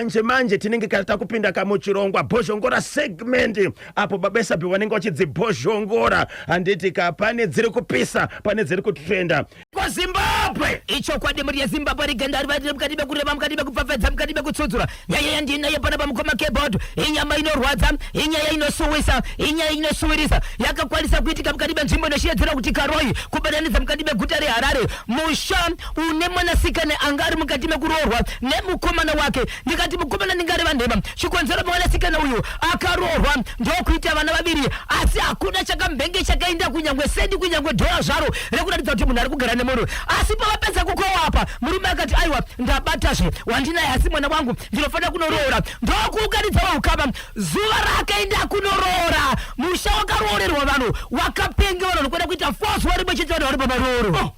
Manje manje tinenge kana takupinda kamuchirongwa bhozhongora segment, apo baba Esabhi vanenge vachidzibhozhongora, handiti ka? Pane dziri kupisa, pane dziri kutrenda kwaZimbabwe. Ichokwadi, mhuri yeZimbabwe, rigenda rivatire mukati mekureva, mukati mekupfapfadza, mukati mekutsudzura. Nyaya yandinayo pana pamukoma kebod inyama inorwadza, inyaya inosuwisa, inyaya inosuwirisa yakakwanisa kuitika mukati menzvimbo inoshevedzera kuti Karoi, kubatanidza mukati meguta reHarare. Musha une mwanasikana anga ari mukati mekuroorwa nemukomana wake. Ndikati mukomana ndingareva nhema. Chikonzero, mwanasikana uyu akaroorwa ndokuita vana vaviri, asi hakuna chakambenge chakaenda, kunyangwe sendi, kunyangwe dhora zvaro rekuratidza kuti munhu ari kugara nemunhu. Asi pavapedza kukowa apa, murume akati, "Aiwa, ndabatazve wandinaye, asi mwana wangu ndinofanira kunoroora." Ndokuunganidza vaukama. Zuva raakaenda kunoroora, musha wakaroorerwa vanhu wakapenga, vanhu vanokwenda kuita four zuva rimwe chete, vanhu vari pamarooro.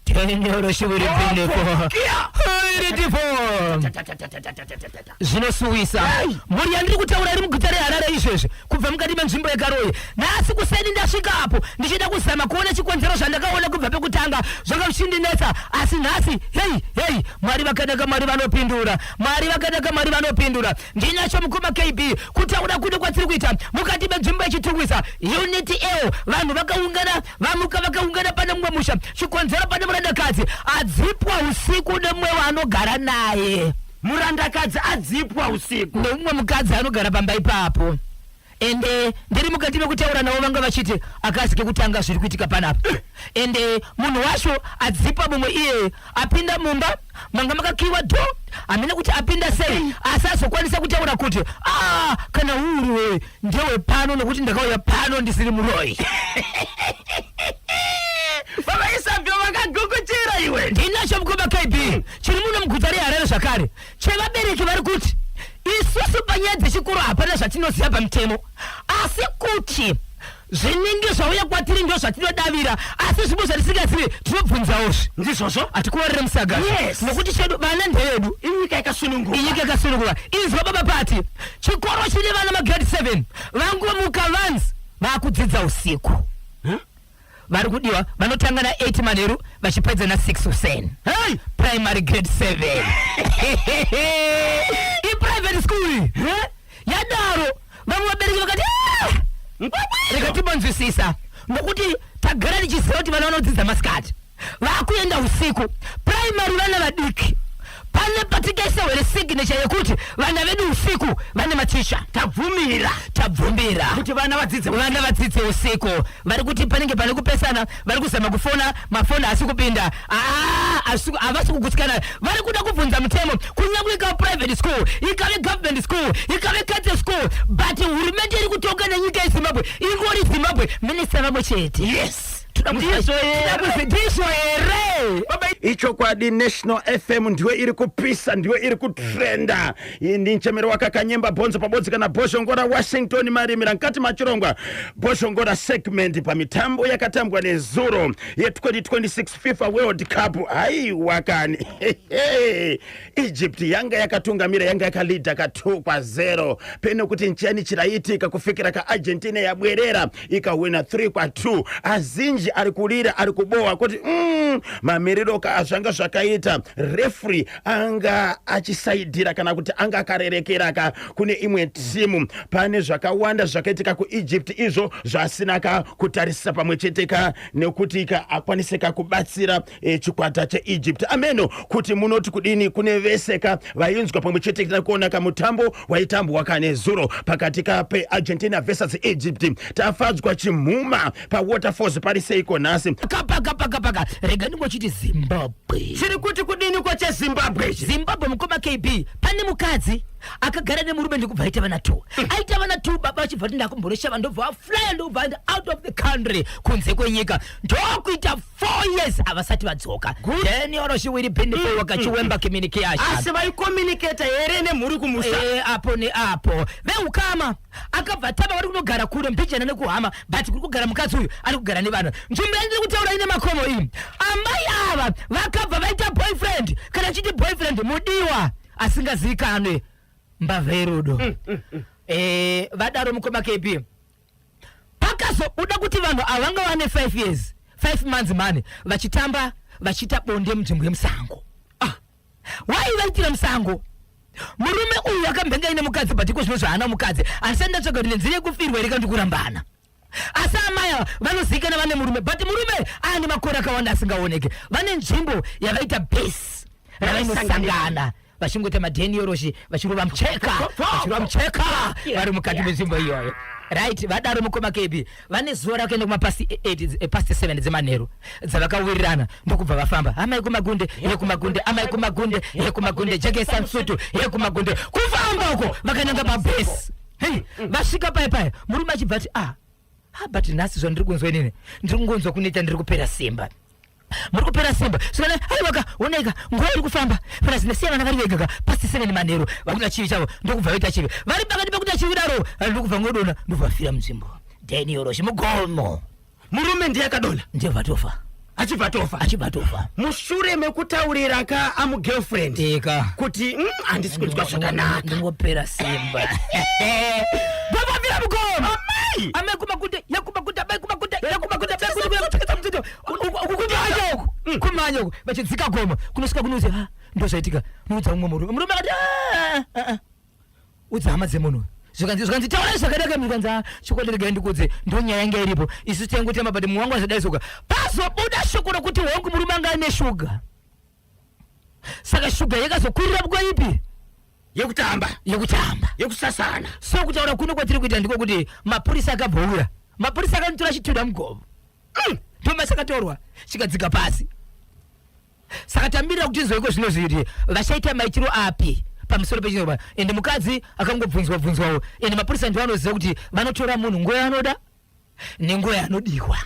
Tenyoroshiwiripineko iritifo. Zvinosuwisa, mhuri yandiri kutaura iri muguta reHarare izvezvi, kubva mukati menzvimbo yeKaroi. Nhasi kuseni ndasvika apo ndichida kuzama kuona chikonzero. Zvandakaona kubva pekutanga zvanga zvichindinetsa, asi nhasi, hei hei, Mwari vakanaka, Mwari vanopindura, Mwari vakanaka, Mwari vanopindura. Ndinacho, mukoma KB, kutaura kuno kwatiri kuita mukati menzvimbo yeChitungwiza, Unit L, vanhu vakaungana, vamuka vakaungana pane mumwe musha. Chikonzero, pane murandakadzi adzipwa usiku nemumwe waanogara naye. Murandakadzi adzipwa usiku nemumwe mukadzi anogara pamba ipapo. Ende ndiri mukati mekutaura navo, vanga vachiti akazi kekutanga zviri kuitika panapa. Ende munhu wacho adzipa mumwe iyeye apinda mumba manga makakiwa door, hamene kuti apinda sei, asi azokwanisa kutaura kuti, "A, kana uriwe ndewe pano, nokuti ndakauya pano ndisiri muroyi." Baba Isabio vakagukuchira iwe. Ndinacho, mukoma KB, chiri muno muguta reHarare zvakare, chevabereki vari kuti, "Isusu panyaya dzechikoro hapana zvatinoziva pamutemo, asi kuti zvinenge zvauya kwatiri ndo zvatinodavira, asi zvimwe zvatisingazivi tinobvunzaozve." Ndizvozvo. Hatikuvarire musagazi. Nokuti chedu vana ndevedu. Inyika yakasununguka. Inyika yakasununguka. Inzwa baba pati, chikoro chine vana magrade 7 vangomuka vanzi vakudzidza usiku. Vari kudiwa vanotanga na8 manheru vachipedza na6 useni. Hey! Primary grade 7, iprivate school yadaro. Vamwe vabereki vakati, "Ah, rega timbonzwisisa, nokuti tagara tichiziva kuti vana vanodzidza masikati, vakuenda usiku primary, vana vadiki. Pane patikaisa here signature yekuti vana vedu usiku vane maticha?" Tabvumira. Tabvumira. Kuti vana vadzidze. Vana vadzidze usiku. Vari kuti panenge pane kupesana, vari kuzama kufona, mafoni haasi kupinda. Aa, havasi kugutsikana, vari kuda kubvunza mutemo. Kunyange ikava private school, ikave government school, ikave country school, but hurumende iri kutonga nenyika yeZimbabwe ingori Zimbabwe, minista vamwe chete. Ndizvo here? Ndizvo here? Baba, ichokwadi, National FM ndiwe iri kupisa, ndiwe iri kutrenda. Iyi ndi mchemero wakakanyemba bhonzo pabodzi kana bhozhongora Washington Marimira mkati machirongwa bhozhongora segment pamitambo yakatambwa nezuro ye2026 FIFA World Cup. Haiwa kani, Egypt yanga yakatungamira, yanga yakalidha ka 2-0, pene kuti nchiyani chiraitika kufikira ka Argentina yabwerera ikawina 3-2. Azinji ari kulira, ari kubowa kuti mamiriro ka zvanga zvakaita, referee anga achisaidhira kana kuti anga akarerekera ka kune imwe timu. Pane zvakawanda zvakaitika kuEgypt izvo zvasina ka kutarisisa pamwe chete ka nekuti ka akwanise ka kubatsira chikwata cheEgypt. Ameno kuti munoti kudini kune vese ka vainzwa pamwe chete kuona kamutambo waitambwa kanezuro pakati ka peArgentina versus Egypt. Tafadzwa Chimhuma paWaterfalls, pari seiko nhasi? Paka paka paka, rega ndingochiti Zimbabwe. Chiri kuti kudini ko cheZimbabwe ichi? Zimbabwe, mukoma KB, pane mukadzi akagara nemurume, ndikubva aita vana two. Aita vana two, baba vachibva kuti, "Ndakumboreshava." Ndobva vaflya, ndobva aenda out of the country, kunze kwenyika, ndokuita 4 years havasati vadzoka. Denioroshiwiri bindifo wakachiwemba kiminikiasha. Asi vaicommunicata here nemhuri kumusha? Apo neapo veukama akabva tama vari kunogara kure mbijana nekuhama, but kuri kugara mukadzi uyu ari kugara nevana. Nzvimbo yandiri kutaura ine makomo iyi. Amai ava vakabva vaita boyfriend, kana chiti boyfriend, mudiwa asingazivikanwe, mbavha yerudo. Vadaro, mukoma KB, pakazobuda kuti vanhu ava vanga vane 5 years 5 months mane vachitamba, vachiita bonde munzvimbo yemusango. Ah, wai vaitira musango? Murume uyu akambenge aine mukadzi, but iko zvino zvaana mukadzi, handisati ndatsvaga kuti nenzira yekufirwa here kana kurambana. Asi amai ava vanozivikana vane murume, but murume aane makore akawanda asingaoneke. Vane nzvimbo yavaita base ravainosangana vachingoita madhenioroshi, vachirova mucheka, vachirova mucheka vari mukati menzvimbo iyoyo, right? Vadaro mukoma KB, vane zuva rakaenda kumapast 8, past 7 dzemanheru dzavakawirirana, ndokubva vafamba. Amai kumagunde, yekumagunde, amai kumagunde, yekumagunde, jekesa musutu yekumagunde. Kufamba uko vakananga pabhesi. Hei, vasvika paya paya, murume achibva ati, "Ah ah, but nhasi zvandiri kunzwa inini, ndiri kungonzwa kunoita ndiri kupera simba." Muri kupera simba svikana? Aiwaka, oneka nguva iri kufamba. Plus ndasiya vana vari vega ka. Past 7 manheru vakuita chivi chavo, ndokubva vaita chivi. Vari pakati pekuita chivi daro, ndokubva ngodona, ndobva vafira munzvimbo. Daniel Chimugomo. Murume ndiye akadonha? Ndiye vatofa. Achibva tofa? Achibva tofa. Mushure mekutaurira ka amugirlfriend eka kuti, handisi kunzwa zvakanaka." Ndingopera simba." Vavafira mugomo. Amai! Amai kumakunde, yekumakunde, amai kumakunde, yekumakunde, kumanya uku, kumanya uku, vachidzika gomo kunosvika kunozi, "Ha, ndo zvaitika." Noudza mumwe murume, murume akati, "Ah, ah, ah." Udza hama dzemunhu. Zvikanzi, "Taurai zvakanaka." Zvikanzi, "Ah, chokwadi regai ndikudze, ndo nyaya yanga iripo. Isu taingotamba, but mumwe wangu azadaisoka." Pazobuda shoko rokuti hongu, murume anga ane shuga, saka shuga yakazokwirira nguva ipi? Yekutamba. Yekutamba. Yekusasana. So kutaura kuno kwatiri kuita ndiko kuti mapurisa akabva uya, mapurisa akanotora chitunha mugomo. Ndoma chakatorwa chikadzika pasi. Saka tamirira kuti nzoiko zvino zviri vachaita maitiro api pamusoro pechinyorwa. Ende mukadzi akangobvunzwa bvunzwawo, ende mapurisa ndiwo anoziva kuti vanotora munhu nguva yaanoda nenguva yaanodiwa.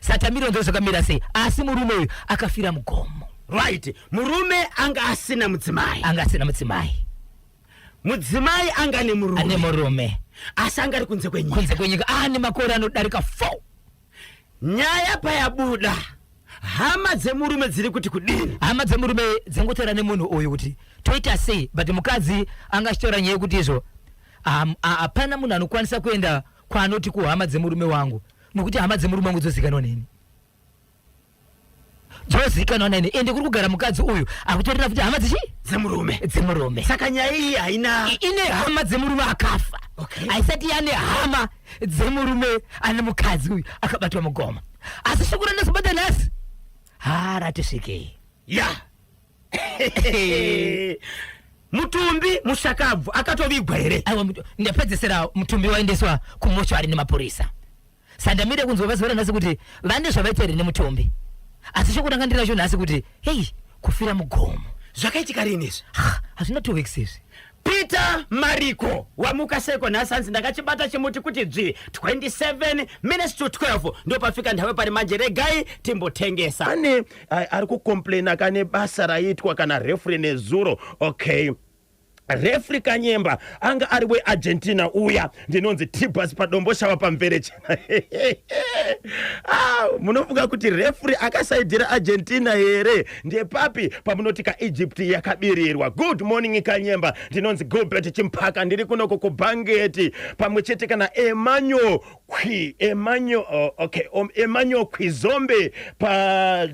Saka tamirira ndo zvakamira sei. Asi murume uyu akafira mugomo. Right, murume anga asina mudzimai? Anga asina mudzimai. Mudzimai anga ane murume? Murume. Asi anga ari kunze kwenyika? Kunze kwenyika, ane makore anodarika 4. Nyaya payabuda, hama dzemurume dziri kuti kudini? Hama dzemurume dzingotaura nemunhu uyu kuti toita sei, but mukadzi anga achitaura nyaya yekuti izvo hapana munhu anokwanisa kuenda kwaanoti kuhama dzemurume wangu, nokuti hama dzemurume wangu dzozikanwa neni, dzozikanwa neni. Ende kuri kugara mukadzi uyu akutorera futi hama dzichi Dzemurume. Dzemurume. Saka nyaya iyi haina Ine hama dzemurume akafa. Haisati yane hama dzemurume ane mukadzi uyu akabatwa mugoma. Asi shoko randazobata nhasi haratisvikei. Ya, mutumbi mushakabvu akatovigwa here? Aiwa, ndapedzesera mutumbi waendeswa kumochwari nemapurisa. Sandamire kunzwa vazuva ranhasi kuti vane zvavaita here nemutumbi. Asi shoko ranga ndinacho nhasi kuti hei, kufira mugomo. Zvakaitika rini izvi? Hazvina 2 weeks izvi. Peter Mariko, wamuka seko nhasi? Hanzi ndakachibata chimuti kuti dzvi. 27 minutes to 12 ndopafika nthawe pari manje. Regai timbotengesa. Ane ari kucomplaina kane basa raitwa kana referee nezuro. Okay, referee Kanyemba anga ari weArgentina uya. Ndinonzi Tibas paDomboshava pamverechena. Ah, munofunga kuti referee akasaidhira Argentina here? Ndepapi pamunoti kaEgypt yakabirirwa? Good morning Kanyemba, ndinonzi Gilbert Chimpaka, ndiri kunoko kuBhangeti pamwe chete kana Emmanuel Kwi Emmanuel, oh, okay, Emmanuel Kwizombe pa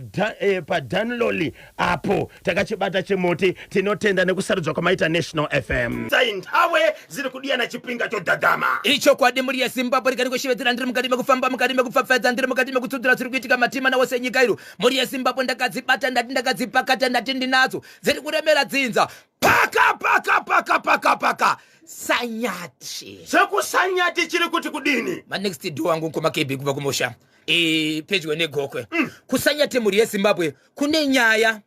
paDanloli apo. Takachibata chimuti. Tinotenda nekusarudzwa kwamaita National FM. Nthawe ziri kudiyana chipinga chodhadhama. Ichokwadi, muri yeZimbabwe, rikari kushevedzera. Ndiri mukati mekufamba, mukati mekupfapfaidza, ndiri mukati mekutsudzura zviri kuitika matima nawose enyika iro. Mhuri yeZimbabwe, ndakadzibata, ndati ndakadzipakata, ndati ndinadzo dziri kuremera dzinza. Paka paka paka paka paka Sanyati. Chekusanyati chiri kuti kudini? Manext door wangu Nkoma KB kubva kumusha pedyo neGokwe. Kusanyati, mhuri yeZimbabwe, kune nyaya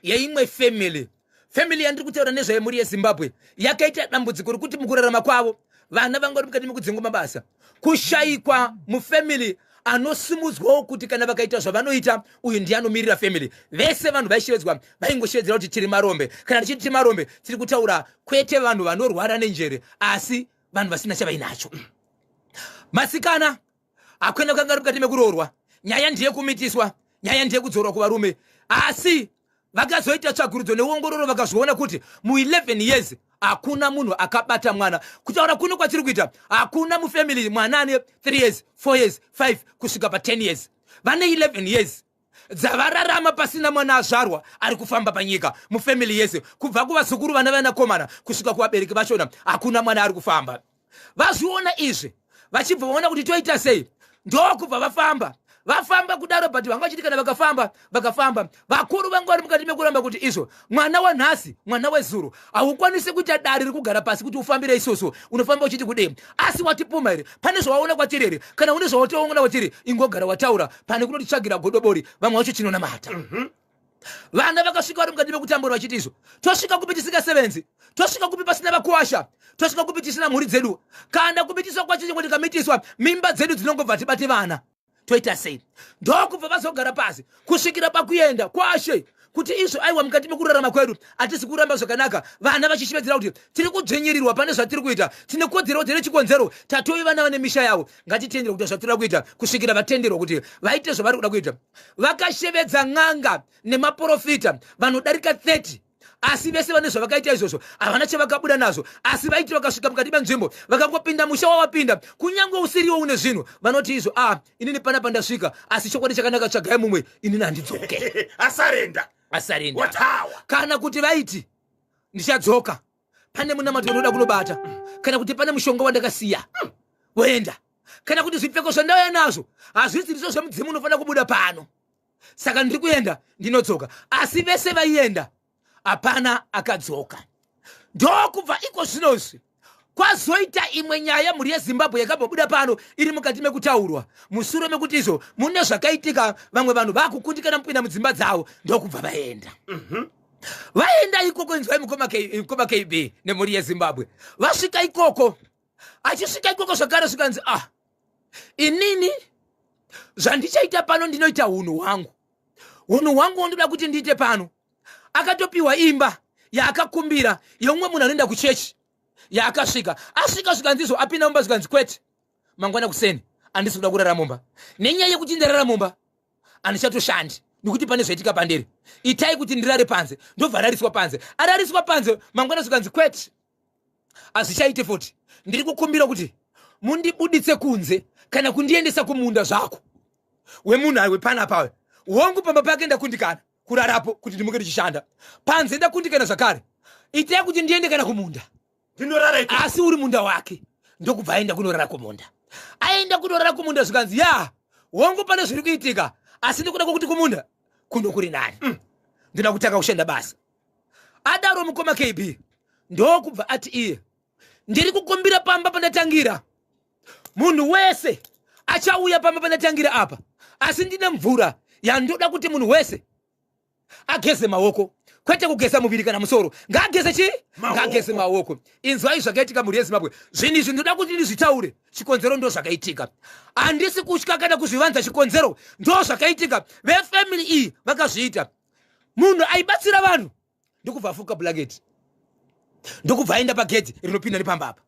yeimwe family. Family yandiri kutaura nezvayo, mhuri yeZimbabwe, yakaita dambudziko rekuti mukurarama kwavo vana vanga vari mukati mekudzingwa mabasa, kushayikwa mufamily anosimudzwawo kuti kana vakaita zvavanoita, uyu ndiye anomirira family. Vese vanhu vaishevedzwa vaingoshevedzera kuti tiri marombe. Kana tichiti tiri marombe, tiri kutaura kwete vanhu vanorwara nenjere, asi vanhu vasina chavainacho. Masikana hakwena kanga ari mukati mekuroorwa. Nyaya ndiye kumitiswa, nyaya ndiye kudzorwa kuvarume. Asi vakazoita tsvagurudzo neongororo, vakazviona kuti mu11 years hakuna munhu akabata mwana. Kutaura kuno kwatiri kuita, hakuna mufamily mwana ane 3 years, 4 years, 5 kusvika pa10 years. Vane 11 years. Dzavararama pasina mwana azvarwa ari kufamba panyika mufamily yese, kubva kuvazukuru, vana, vanakomana, kusvika kuvabereki vachona, hakuna mwana ari kufamba. Vazviona izvi, vachibva vaona kuti toita sei. Ndokubva vafamba, vafamba kudaro, but vanga vachiti kana vakafamba, vakafamba, vakuru vanga vari mukati mekuramba kuti izvo mwana wanhasi, mwana wezuro, haukwanisi kuita dare rekugara pasi kuti ufambire isusu. Unofamba uchiti kudei? Asi watipuma here? Pane zvawaona kwatiri here? Kana une zvawatoona kwatiri, ingogara wataura pane kunotitsvagira godobori. Vamwe vacho chinonamata. Vana vakasvika vari mukati mekutambura, vachiti izvo tosvika kupi tisingasevenzi? Tosvika kupi pasina vakuwasha? Tosvika kupi tisina mhuri dzedu? Kana kumitiswa kwacho, chingoti tikamitiswa, mimba dzedu dzinongobva tibate vana, toita sei? Ndokubva vazogara pasi kusvikira pakuenda kwashe kuti izvo aiwa, mukati mekurarama kwedu hatisi kuramba zvakanaka. Vana vachishevedzera kuti tiri kudzvinyirirwa pane zvatiri kuita, tine kodzero, tine chikonzero, tatove vana vane misha yavo, ngatitenderwe kuita zvatiri kuita, kusvikira vatenderwa kuti vaite zvavari kuda kuita. Vakashevedza n'anga nemaprofita vanodarika 30, asi vese vane zvavakaita izvozvo havana chavakabuda nazvo. Asi vaiti vakasvika mukati menzvimbo, vakangopinda musha wawapinda, kunyange usiriwo une zvinhu, vanoti izvo, a inini panapa ndasvika, asi chokwadi chakanaka, tsvagai mumwe, inini handidzoke. Asarenda. Asarenda. Watawa. Kana kuti vaiti ndichadzoka, pane munamato unoda kunobata, kana kuti pane mushonga wandakasiya, woenda, kana kuti zvipfeko zvandauya nazvo hazvisi ndizvo zvemudzimu unofanira kubuda pano, saka ndiri kuenda, ndinodzoka. Asi vese vaienda, hapana akadzoka. Ndokubva iko zvinozvi kwazoita imwe nyaya, mhuri yeZimbabwe, yakambobuda pano iri mukati mekutaurwa mushure mekuti izvo mune zvakaitika, vamwe vanhu vakukundikana mupinda mudzimba dzavo, ndokubva vaenda. Vaenda ikoko, inzwai mukoma KB nemhuri yeZimbabwe, vasvika ikoko, achisvika ikoko zvakare zvikanzi, ah, inini zvandichaita pano, ndinoita unhu hwangu, unhu hwangu wondoda kuti ndiite pano. Akatopiwa imba yaakakumbira yeumwe munhu anoenda kuchechi yaakasvika. Asvika, zvikanzi apinda mumba, zvikanzi kwete, mangwana kuseni handisi kuda kurara mumba, nenyaya yekuti ndarara mumba handichatoshandi, nekuti pane zvaitika pandiri, itai kuti ndirare panze. Ndobva arariswa panze. Arariswa panze, mangwana zvikanzi kwete, hazvichaite futi, ndiri kukumbira kuti mundibuditse kunze kana kundiendesa kumunda zvako wemunhu ari wepanapa. Hongu, pamba pake ndakundikana kurarapo kuti ndimuke ndichishanda, panze ndakundikana zvakare, itai kuti ndiende kana kumunda. Ndinorara iko. Asi uri munda wake. Ndokubva aenda kunorara kumunda. Aenda kunorara kumunda, zvikanzi, ya, hongu, pane zviri kuitika, asi ndikuda kwokuti kumunda kuno kuri nani, Ndoda kutanga kushanda basa. Adaro mukoma KB, ndokubva ati iye, ndiri kukumbira pamba pandatangira, munhu wese achauya pamba pandatangira apa, asi ndine mvura yandoda kuti munhu wese ageze maoko, kwete kugeza muviri kana musoro, ngaageze chii? Maoko. Ngaageze maoko. Inzwai zvakaitika, mhuri yeZimbabwe. Zvinhu izvi ndoda kuti ndizvitaure, chikonzero ndo zvakaitika. Handisi kutya kana kuzvivanza, chikonzero ndo zvakaitika. Vefamily iyi vakazviita, munhu aibatsira vanhu ndokubva afuka blanket, ndokubva aenda pagedhi rinopinda nepamba apa,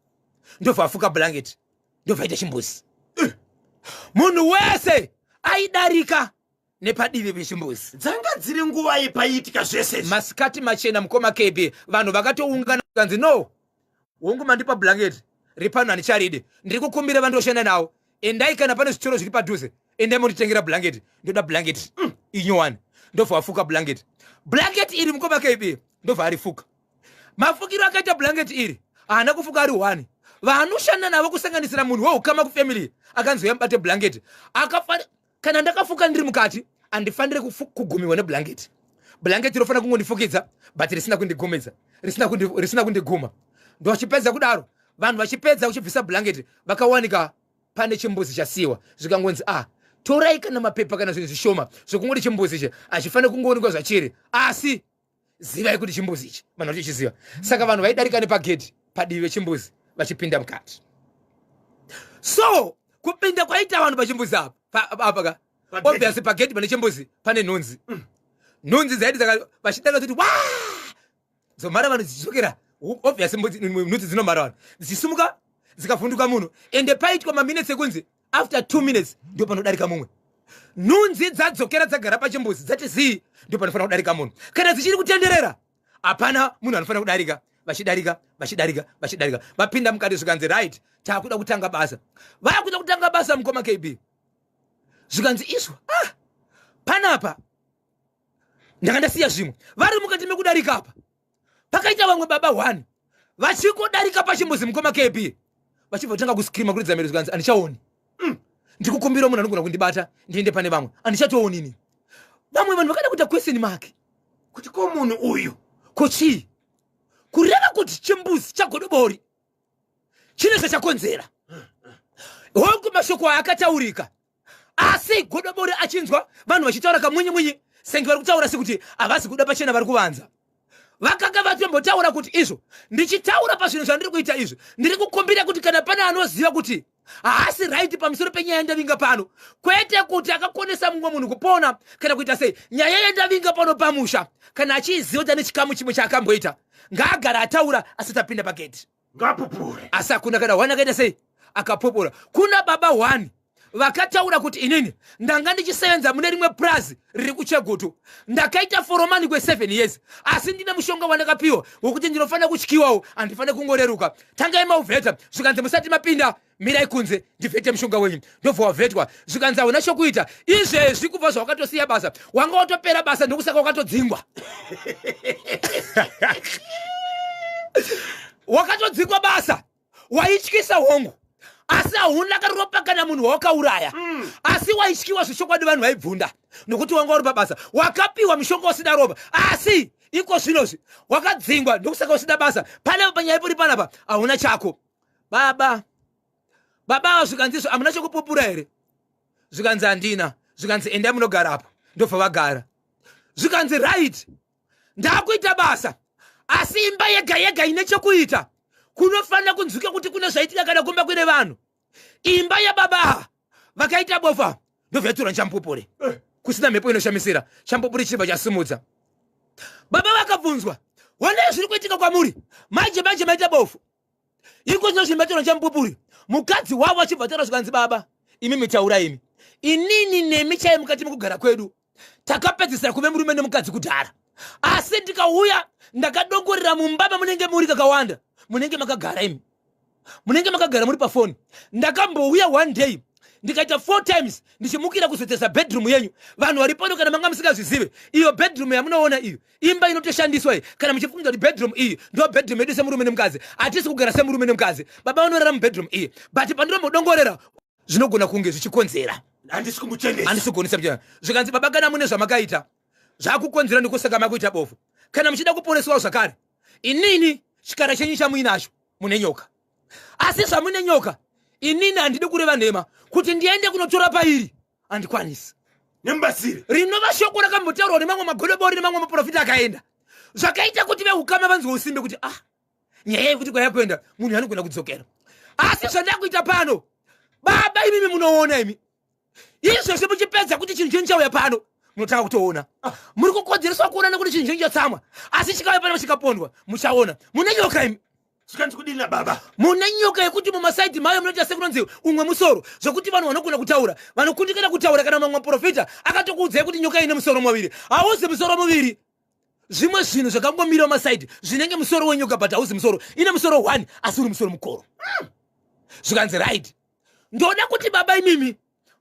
ndobva afuka blanket, ndobva aita chimbuzi. Munhu wese aidarika nepadivi pechimbuzi. Dzanga dziri nguva yepaiitika zvese izvi? Masikati machena, mukoma KB. Vanhu vakatoungana, kanzi no, hongu, mandipa blanket ripano, handicharidi, ndiri kukumbira vandoshanda navo, endai kana pane zvitoro zviri padhuze, endai monditengera blanket, ndoda blanket inyowani. Ndobva wafuka blanket. Blanket iri, mukoma KB, ndobva arifuka. Mafukiro akaita blanket iri, haana kufuka ari one. Vaanoshanda navo, kusanganisira munhu weukama kufamily, akanzi uyamubate blanket. Akafani kana ndakafuka ndiri mukati, handifaniri kugumiwa neblanket. Blanket rinofanira kungondifukidza but risina kundigumidza, risina kundiguma. Ndochipedza kudaro, vanhu vachipedza kuchibvisa blanket, vakawanika pane chimbuzi chasiyiwa. Zvikangonzi, ah, torai kana mapepa kana zvinhu zvishoma zvekungoti chimbuzi ichi hachifaniri kungoonekwa zvachiri, asi zivai kuti chimbuzi ichi vanhu vachochiziva. Saka vanhu vaidarika nepagedhi padivi vechimbuzi vachipinda mukati. So kupinda kwaita vanhu pachimbuzi apa, apa ka Pagedhi. Obviously pagedhi pane chimbuzi pane nhunzi. Nhunzi dzaiti vachitanga kuti wa, dzomhara vanhu dzichidzokera. Obviously nhunzi dzinomhara vanhu, dzichisumuka, dzikavhunduka munhu. Ende paitwa maminutes ekunzi after 2 minutes ndo panodarika mumwe. Nhunzi dzadzokera, dzagara pachimbuzi, dzati zii, ndo panofanira kudarika munhu. Kana dzichiri kutenderera, hapana munhu anofanira kudarika. Vachidarika, vachidarika, vachidarika, vapinda mukati, zvikanzi right, taakuda kutanga basa. Vakuda kutanga basa, mukoma KB, zvikanzi izvo, ah, Panapa ndanga ndasiya zvimwe. Vari mukati mekudarika apa pakaita vamwe baba one vachingodarika pachimbuzi, mukoma KB, vachibva kutanga kuscreama, kuridza mhere, zvikanzi, "Handichaoni. Ndikukumbira munhu anogona kundibata ndiende pane vamwe, handichatooni ini." Vamwe vanhu vakada kuita question mark kuti ko munhu uyu ko chii? Kureva kuti chimbuzi chagodobori chine zvachakonzera. Hongu, mashoko aya akataurika, asi godobori achinzwa vanhu vachitaura kamwinyi mwinyi, senge vari kutaura sekuti havasi kuda pachena, vari kuvanza. Vakanga vatombotaura kuti izvo ndichitaura pazvinhu zvandiri kuita izvi, ndiri kukumbira kuti kana pane anoziva kuti haasi right pamusoro penyaya yandavinga pano, kwete kuti akakonesa mumwe munhu kupona kana kuita sei, nyaya yandavinga pano pamusha, kana achiiziva kuti ane chikamu chimwe chaakamboita, ngaagara ataura asati apinda pageti. Ngapupure. Asi hakuna kana one akaita sei, akapupura. Kuna baba one vakataura kuti, "Inini ndanga ndichisevenza mune rimwe purazi riri kuChegutu. Ndakaita foromani kwe7 years, asi ndine mushonga wandakapiwa wekuti ndinofanira kutyiwawo, handifaniri kungoreruka. Tangai mauvheta." Zvikanzi, "Musati mapinda, mirai kunze ndivhete mushonga wenyu." Ndobva wavhetwa. Zvikanzi, "Hauna chokuita izvezvi. Kubva zvawakatosiya basa, wanga watopera basa, ndokusaka wakatodzingwa. Wakatodzingwa basa. Waityisa hongu, asi hauna karopa kana munhu wawakauraya. Asi waityiwa zvechokwadi, vanhu vaibvunda nokuti wanga uri pabasa. Wakapiwa mushonga usina ropa, asi iko zvinozvi wakadzingwa, ndokusaka usina basa. Pane panyaya ipuri panapa, hauna chako, baba." Baba ava zvikanzi, "Izvo hamuna chokupupura here?" Zvikanzi, "Handina." Zvikanzi, "Endai munogara apo." Ndobva vagara. Zvikanzi, "Right, ndakuita basa, asi imba yega yega ine chekuita kunofanira kunzwika kuti kune zvaitika kana kumba kune vanhu." Imba yababa vakaita bofa, ndobva yatura chamupupuri kusina mhepo inoshamisira. Chamupupuri chibva chasimudza. Baba vakabvunzwa, "Honai zviri kuitika kwamuri manje manje, maita bofu iko zvino zvimbatora chamupupuri." Mukadzi wavo achibva taura, zvikanzi, "Baba imi, mitaura imi, inini nemi chai mukati mekugara kwedu takapedzisira kuve murume nemukadzi kudhara, asi ndikauya ndakadongorera mumba mamunenge muri, kakawanda munenge makagara imi, munenge makagara muri pafoni. Ndakambouya one day, ndikaita four times ndichimukira kuzotesa bedroom yenyu. Vanhu vari pano, kana manga musingazvizive, iyo bedroom yamunoona iyo imba inotoshandiswa iyi. Kana muchifunga kuti bedroom iyi ndo bedroom yedu semurume nemukadzi, hatisi kugara semurume nemukadzi. Baba vanorara mubedroom iyi, but pandinombodongorera zvinogona kunge zvichikonzera Handisi kumuchenesa. Handisi kugonesa kuchena." Zvikanzi, "Baba, kana mune zvamakaita zvakukonzera, ndikusaka makuita bofu, kana muchida kuporeswawo zvakare, inini chikara chenyu chamuinacho, mune nyoka. Asi zvamune nyoka, inini handidi kureva nhema, kuti ndiende kunotora pairi handikwanisi." Nemubatsiri. Rinova shoko rakambotaurwa nemamwe magodobori nemamwe maprofita akaenda, zvakaita kuti veukama vanzwe usimbe kuti, ah, nyaya yekuti kwayakuenda munhu anogona kudzokera. Asi zvandakuita pano, baba imimi munoona imi izvozvi, muchipedza kuti chinhu chenyu chauya pano, munotanga kutoona. Muri kukodzereswa kuona nekuti chinhu chenyu chatsamwa, asi chikauya pano chikapondwa, muchaona mune nyoka imi. Zvikanzi kudini nababa? Mune nyoka yekuti mumasaidhi mayo munoita sekunonzi umwe musoro, zvokuti vanhu vanogona kutaura vanokundikana kutaura. Kana mamwe maprofita akatokuudzai kuti nyoka ine musoro muviri, hauzi musoro muviri. Zvimwe zvinhu zvakangomira mumasaidhi zvinenge musoro wenyoka, but hauzi musoro. Ine musoro one, asi uri musoro mukoro. Zvikanzi, "Right, ndoda kuti baba imimi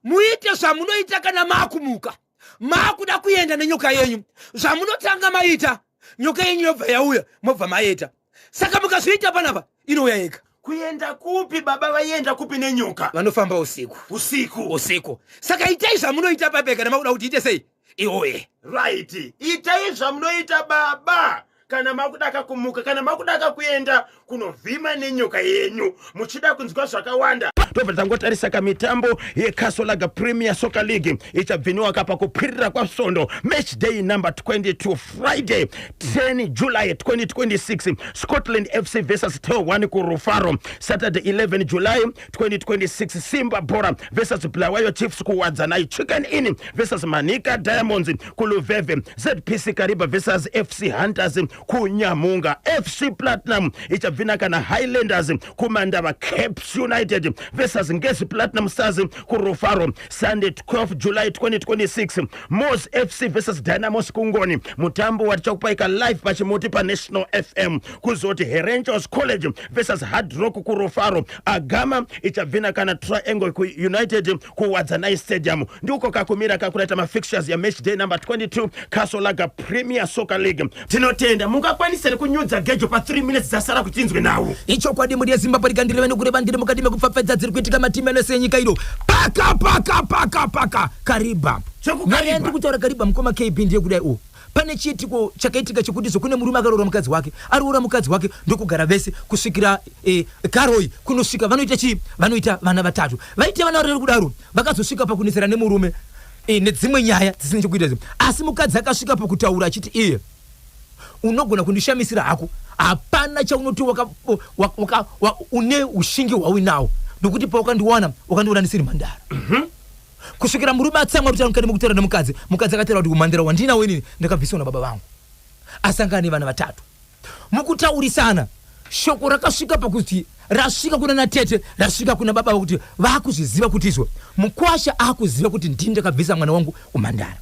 muite zvamunoita kana maakumuka, maakuda kuenda nenyoka yenyu. Zvamunotanga maita, nyoka yenyu yobva yauya, mobva maeta. Saka mukazviita panapa, inouya yega." Kuenda kupi? Baba vaienda kupi nenyoka? Vanofamba usiku. Usiku. Usiku. "Saka itai zvamunoita pape kana makuda kuti ite sei, iuye." Right, itai zvamunoita baba kana makudaka kumuka, kana makudaka kuenda kunovhima nenyoka yenyu. Muchida kunzwa zvakawanda, tobva tangotarisa kamitambo yeCastle Lager Premier Soccer League ichabviniwa kapa kukwirira kwasvondo. Match day number 22, Friday 10 July 2026, Scotland FC versus Tel 1 kuRufaro. Saturday 11 July 2026, Simba Bhora versus Bulawayo Chiefs kuWadzanai. Chicken Inn versus Manica Diamonds kuLuveve. ZPC Kariba versus FC Hunters. Kunyamhunga. FC Platinum ichabvinaka naHighlanders kuMandava. Caps United versus Ngezi Platinum Stars kuRufaro, Sunday 12 July 2026. Mos FC versus Dynamos kuNgoni, mutambo watichakupaika live pachimuti paNational FM. Kuzoti Herentals College versus Hard Rock kuRufaro. Agama ichabvinaka naTriangle United kuWadzanai Stadium. Ndiko kakumira kakuraita mafixtures yamatch day number 22, Castle Lager Premier Soccer League. Tinotenda. Mungakwanisa here kunyudza gejo pa3 minutes dzasara kuchinzwe nawo? Ichokwadi, mhuri yeZimbabwe, rikandireve nokureva ndiri mukati mekupfapfaidza dziri kuitika matimu ese enyika ino. Paka paka paka paka Kariba. Chekukariba. Nyaya yandiri kutaura Kariba, mukoma KB, ndiye kudai o pane chiitiko chakaitika chekuti zokune murume akaroora mukadzi wake, aroora mukadzi wake ndokugara vese kusvikira Karoi kunosvika vanoita chii, vanoita vana vatatu. Vaita vana vatatu kudaro, vakazosvika pakunetsera nemurume nedzimwe nyaya dzisina chekuita izvo. Asi mukadzi akasvika pakutaura achiti iye, "Unogona kundishamisira hako, hapana chaunoti une ushingi hwauinawo, nokuti pawakandiwana wakandiona ndisiri mhandara." Kusvikira murume atsamwa kuti mukati mekutaura nemukadzi, mukadzi akataura kuti umhandara wandinawo inini ndakabviswa nababa vangu. Asangana nevana vatatu. Mukutaurisana, shoko rakasvika pakuti rasvika kuna natete, rasvika kuna baba kuti vaakuzviziva kuti izvo mukwasha akuziva kuti ndini ndakabvisa mwana wangu umhandara.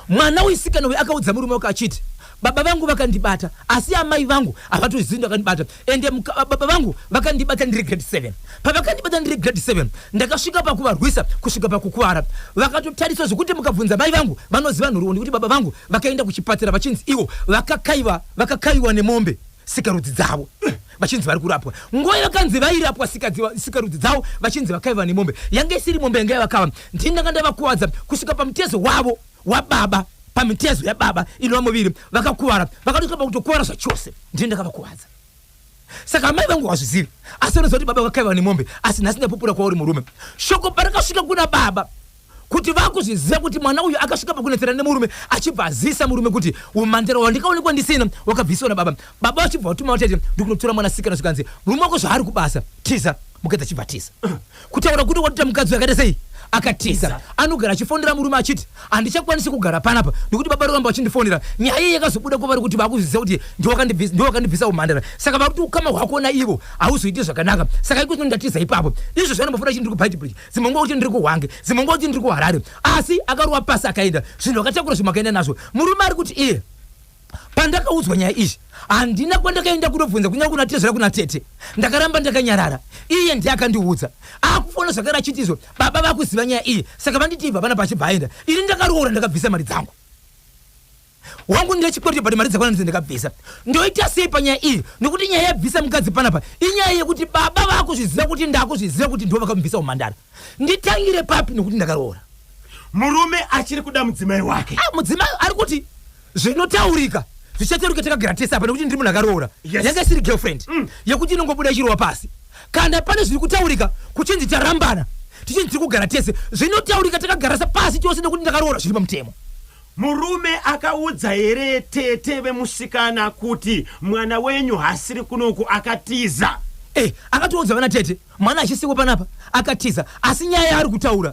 Mwana wesikana uyu akaudza murume wake achiti, "Baba vangu vakandibata, asi amai vangu havatozivi ndakandibata. Ende baba vangu vakandibata ndiri grade 7. Pavakandibata ndiri grade 7, ndakasvika pakuvarwisa kusvika pakukuvara. Vakatotariswa zvekuti mukabvunza mai vangu vanoziva nhoroondo kuti baba vangu vakaenda kuchipatara vachinzi ivo vakakaiwa, vakakaiwa nemombe sikarudzi dzavo, vachinzi vari kurapwa. Nguva yakanzi vairapwa sikarudzi dzavo vachinzi vakaiva nemombe, yange isiri mombe yanga yavakava, ndini ndanga ndavakuwadza kusvika pamutezo wavo wababa, pamitezo yababa inova muviri. Vakakuvara, vakatosvika pakutokuvara zvachose. Ndini ndakavakuwadza. Saka amai vangu havazvizivi, asi vanoziva kuti baba vakaiva nemombe. Asi nhasi ndapupura kwauri, murume." Shoko parakasvika kuna baba kuti vakuzviziva kuti mwana uyu akasvika pakunetsera nemurume, achibva azivisa murume kuti umhandara wandikaonekwa ndisina wakabviswa nababa. Baba vachibva vatuma vatete ndikunotora mwanasikana. Zvikanzi, "Murume wako zvaari kubasa, tiza." Mukadzi achibva tiza. Kutaura kuti watuta mukadzi uyu akaita sei, akatiza. Anogara achifonera murume achiti, "Handichakwanisi kugara panapa nekuti baba roramba vachindifonera." Nyaya iyi yakazobuda kwavari kuti vakuzviziva kuti ndiwakandibvisa umhandara, saka vakuti ukama hwako naivo hauzoiti zvakanaka. Saka ikuti ndatiza ipapo izvo zvanombofona chii, ndiri kuBeitbridge, dzimwe nguva kuti ndiri kuHwange, dzimwe nguva kuti ndiri kuHarare. Asi akarova pasi akaenda, zvinhu akatakura, zvimwe akaenda nazvo. Murume ari kuti iye, "Pandakaudzwa nyaya izvi, handina kwandakaenda kunobvunza, kunyange kuna tezvera, kuna tete. Ndakaramba ndakanyarara. Iye ndiye akandiudza." Akufona zvakare achiti izvo baba vakuziva nyaya iyi, saka vanditi ibva pana pachibva aenda. "Ini ndakaroora, ndakabvisa mari dzangu. Wangu ndechikwereti, but mari dzakwana ndidzo ndakabvisa. Ndoita sei panyaya iyi? Nokuti nyaya yabvisa mukadzi panapa inyaya yekuti baba vakuzviziva kuti ndakuzviziva kuti ndo vakamubvisa umhandara. Nditangire papi nokuti ndakaroora?" Murume achiri kuda mudzimai wake. Ah, mudzimai ari kuti zvinotaurika zvichataurika takagara tese apa, nekuti ndiri munhu akaroora. Yanga isiri girlfriend yekuti inongobuda ichirova pasi. Kana pane zviri kutaurika kuchinzi tarambana, tichinzi tiri kugara tese, zvinotaurika takagara pasi tose nekuti ndakaroora zviri pamutemo." Murume akaudza here tete vemusikana kuti mwana wenyu hasiri kunoku, akatiza? Akatoudza vana tete, mwana achisiwo panapa, akatiza. Asi nyaya yaari kutaura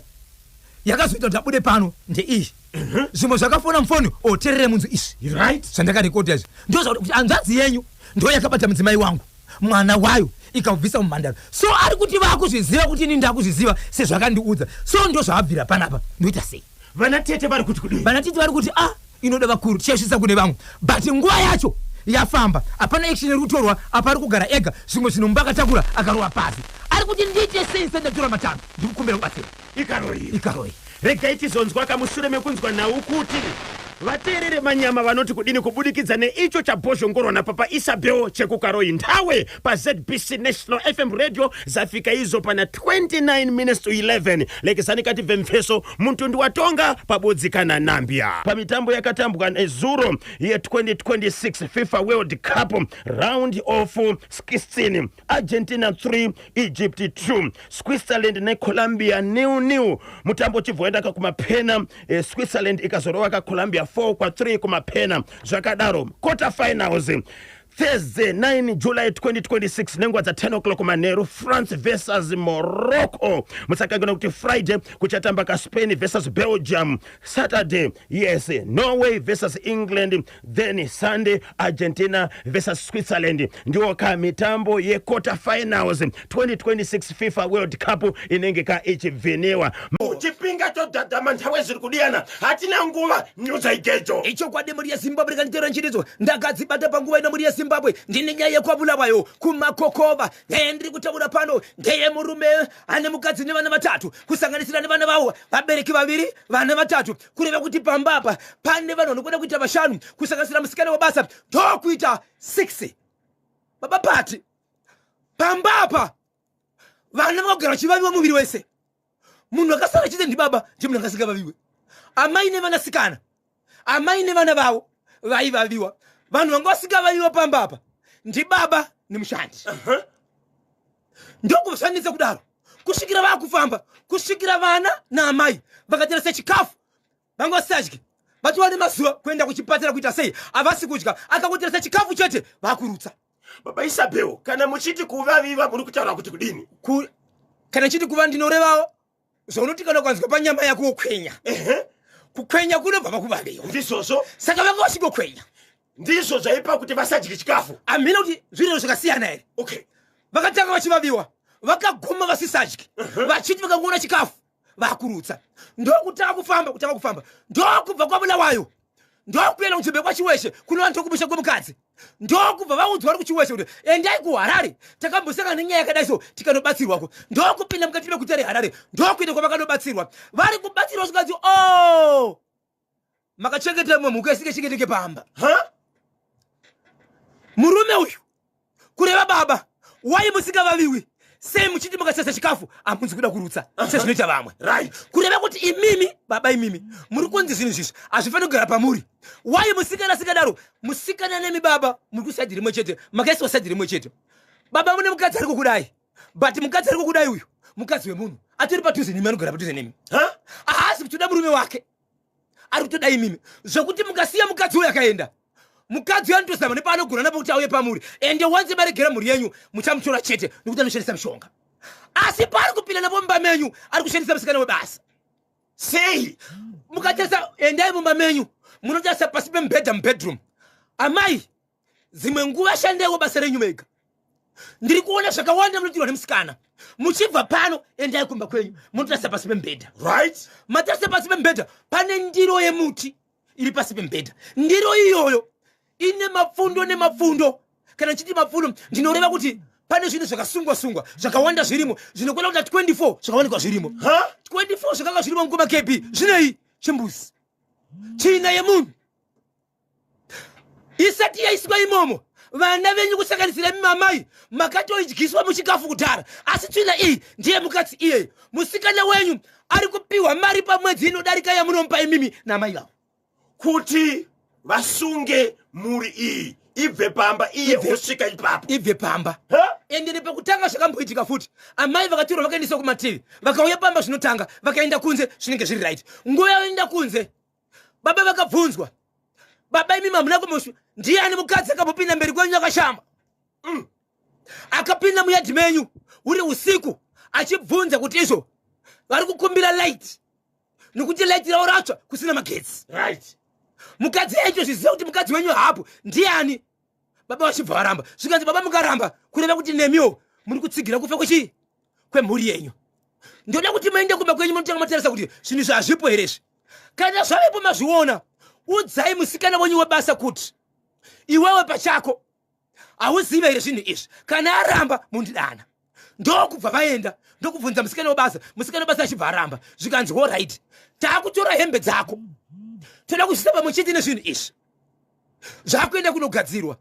yakazoita kuti abude pano ndeiyi. Zvimwe zvakafona mufoni oterere munzu izvi zvandakarekodha izvi, ndo zvakuti hanzvadzi yenyu ndo yakabata mudzimai wangu, mwana wayo, ikabvisa mumhandara. So ari kuti vakuzviziva kuti ini ndakuzviziva sezvakandiudza. So ndo zvaabvira panapa. Ndoita sei? Vana tete vari kuti kudii? Vana tete vari kuti, "Ah, inoda vakuru, tichasvitsa kune vamwe." But nguva yacho yafamba, hapana action iri kutorwa. Apa ari kugara ega, zvimwe zvinhu mumba akatakura, akarova pasi. Ari kuti, "Ndiite sei sendatora matanho? Ndikukumbira kubatsira." Ikaroi. Ikaroi. Regai tizonzwa kamushure mekunzwa nhau kuti vateerere manyama vanoti kudini kubudikidza neicho chabhozhongorwa napapa Isabel chekuKaroi Ndawe paZBC National FM Radio. Zafika izo pana 29 minutes to 11. Lekesani katibve mfeso mutundu watonga pabodzi kana Nambia. Pamitambo yakatambwa nezuro ye2026 FIFA World Cup round of 16, Argentina 3, Egypt 2, Switzerland neColombia 0-0. Mutambo uchibva waenda kumapena, Switzerland ikazorova kaColombia 4-3 kumapena. Zvakadaro, quarter finals. Thursday 9 July 2026 nenguva dza 10 o'clock manheru, France versus Morocco. Musakangana kuti Friday kuchatamba kaSpain versus Belgium. Saturday, yes, Norway versus England, then Sunday Argentina versus Switzerland. Ndiwo ka mitambo yequarter finals 2026 FIFA World Cup inenge ka ichibviniwa. Chipinga chodhadhama nthawe zviri kudiyana, hatina nguva, nyudza igejo. Ichokwadi, mhuri yeZimbabwe, rikanditera nchiridzo ndakadzibata panguva ino. Mhuri yeZimbabwe, ndine nyaya yekwaBulawayo kuMakokova. Nyaya ndiri kutaura pano ndeyemurume ane mukadzi nevana vatatu, kusanganisira nevana vavo. Vabereki vaviri, vana vatatu, kureva kuti pamba apa pane vanhu vanokuda kuita vashanu, kusanganisira musikana webasa, ndokuita 6. Baba Pati, pamba apa vana vakagara vachivaviwa muviri wese. Munhu akasara chete ndibaba, ndiye munhu akasingavaviwe. Amai nevanasikana, amai nevana vavo vaivaviwa. Vanhu vanga vasingavaviwa pamba apa ndibaba nemushandi. Ndokuzvanetsa kudaro kusvikira vaakufamba, kusvikira vana naamai vakateresa chikafu vanga vasadyi. Vatova nemazuva kuenda kuchipatara, kuita sei, havasi kudya. Akangoteresa chikafu chete, vakurutsa. Baba Isabel, kana muchiti kuvaviva, muri kutaura kuti kudini? Kana chiti kuva, ndinorevawo zvaunoti kana ukanzwa panyama yako wokwenya. Kukwenya kunobva pakuvaviwa. Ndizvozvo. Saka vanga vachingokwenya. Ndizvo zvaipa kuti vasadyi chikafu. Hamina kuti zvirero zvakasiyana here. Vakatanga vachivaviwa, vakaguma vasisadyi, vachiti vakangoona chikafu vakurutsa. Ndokutanga kufamba, kutanga kufamba, ndokubva kwaBulawayo, ndokuenda kunzvimbo yekwaChiweshe kunova ndokumusha kwemukadzi. Ndokubva vaudzwa vari kuChiweshe kuti endai kuHarare, takambosangana nenyaya yakadai so, tikanobatsirwako. Ndokupinda mukati meguta reHarare, ndokuenda kwavakanobatsirwa. Vari kubatsirwa, zvikanzi, o oh, makachengeta imwe mhuka isingachengeteke pamba. Ha? Murume uyu, kureva baba, wai musingavaviwi? Sei muchiti mukasesa chikafu hamunzi kuda kurutsa sezvinoita vamwe? Kureva kuti imimi baba, imimi muri kunzi zvinhu izvizvi hazvifaniri kugara pamuri. Wai musikana asingadaro? Musikana nemi baba muri kuside rimwe chete, makaiswa side rimwe chete. Baba mune mukadzi ari kukudai, but mukadzi ari kukudai uyu mukadzi wemunhu atori padhuze nemi, anogara padhuze nemi. Ha? Haasi kutoda murume wake, ari kutoda imimi, zvokuti mukasiya mukadzi uyu akaenda, mukadzi uyu anotozama nepaanogona napo kuti auye pamuri. Ende wanze maregera mhuri yenyu, muchamutora chete, nekuti anoshandisa mishonga. Asi paari kupinda napo mumba menyu, ari kushandisa musikana webasa. Sei? Mukatarisa, endai mumba menyu munotarisa pasi pemubhedha mubedroom. Amai, dzimwe nguva shandaiwo basa renyu mega. Ndiri kuona zvakawanda munotirwa nemusikana. Muchibva pano, endai kumba kwenyu, munotarisa pasi pemubhedha. Matarisa pasi pemubhedha, pane ndiro yemuti iri pasi pemubhedha. Ndiro iyoyo ine mapfundo nemapfundo. Kana ndichiti mapfundo, ndinoreva kuti pane zvinhu zvakasungwa sungwa zvakawanda zvirimo, zvinokwana kuita 24 zvakawanikwa zvirimo. Ha? 24 zvakanga zvirimo, mukoma KB, zvinei? Chimbuzi, tsvina yemunhu isati yaiswa imomo. Vana venyu, kusanganisira imi mamai, makatoidyiswa muchikafu kudhara. Asi tsvina iyi ndiye mukadzi iyeye. Musikana wenyu ari kupiwa mari pamwedzi inodarika yamunomupa imimi namai vavo. Kuti vasunge mhuri iyi ibve pamba, iye osvika ipapo. Ibve pamba. Ha? Ende nepekutanga zvakamboitika futi, amai vakatorwa vakaendeswa kumativi, vakauya pamba zvinotanga, vakaenda kunze zvinenge zviri right. Nguva yavaenda kunze, baba vakabvunzwa, "Baba, imi hamuna kumuswa, ndiani mukadzi akambopinda mberi kwenyu akashama, akapinda muyadhi menyu uri usiku achibvunza kuti izvo vari kukumbira light, nokuti light ravo ratsva kusina magetsi?" Mukadzi aitozviziva kuti mukadzi wenyu hapo, ndiani? Baba vachibva varamba. Zvikanzi, "Baba, mukaramba, kureva kuti nemiwo muri kutsigira kufa kwechii kwemhuri yenyu. Ndoda kuti muende kumba kwenyu, munotanga matarisa kuti zvinhu izvi hazvipo here izvi. Kana zvavepo, mazviona, udzai musikana wenyu webasa kuti iwewe pachako hauzive here zvinhu izvi. Kana aramba, mundidana." Ndokubva vaenda, ndokubvunza musikana webasa. Musikana webasa achibva aramba. Zvikanzi, "Alright, taakutora hembe dzako, toda kuzvisa pamwe chete nezvinhu izvi, zvakuenda kunogadzirwa.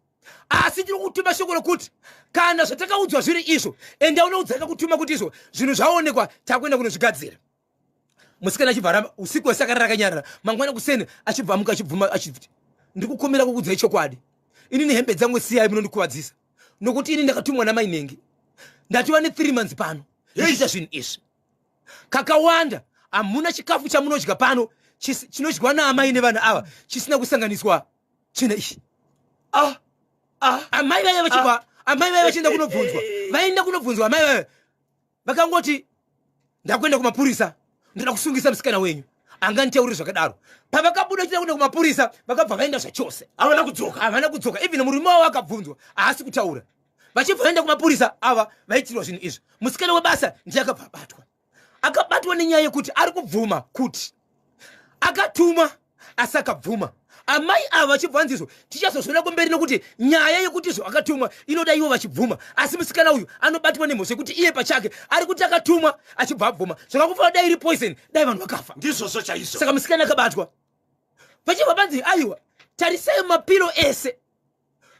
Asi tiri kutuma shoko rokuti kana zvatakaudzwa zviri izvo, enda unoudzaka kutuma kuti izvo zvinhu zvaonekwa, takuenda kunozvigadzira." Musikana achibva aramba. Usiku wese akarara akanyarara. Mangwana kuseni achibva amuka, achibvuma achiti, "Ndiri kukumbira kukudzai chokwadi. Inini hembe dzangu siyai, munondikuvadzisa, nokuti ini ndakatumwa namainengi. Ndatova ne3 months pano ndichiita zvinhu izvi kakawanda. Hamuna chikafu chamunodya pano chinodyiwa naamai nevana ava chisina kusanganiswa tsvina iyi." Ah. Ah. Amai vaiva vachibva, amai vaiva vachienda kunobvunzwa, vaenda kunobvunzwa, amai vaiva vakangoti, "Ndakuenda kumapurisa, ndoda kusungisa musikana wenyu." Anganditauriri zvakadaro. Pavakabuda chida kuenda kumapurisa, vakabva vaenda zvachose. Havana kudzoka. Havana kudzoka. Even murume wavo akabvunzwa, haasi kutaura. Vachibva vaenda kumapurisa ava, vaitirwa zvinhu izvi. Musikana webasa ndiye akabva abatwa. Akabatwa nenyaya yekuti ari kubvuma kuti akatuma, asi akabvuma. Amai ava vachibva vanzizvo, tichazozviona kumberi, nekuti nyaya yekuti izvo akatumwa inoda ivo vachibvuma. Asi musikana uyu anobatwa nemhosva yekuti iye pachake ari kuti akatumwa, achibva abvuma. Zvakakufanira dai iri poison, dai vanhu vakafa. Ndizvozvo chaizvo. Saka musikana akabatwa, vachibva panzi, "Aiwa, tarisai mumapilo ese."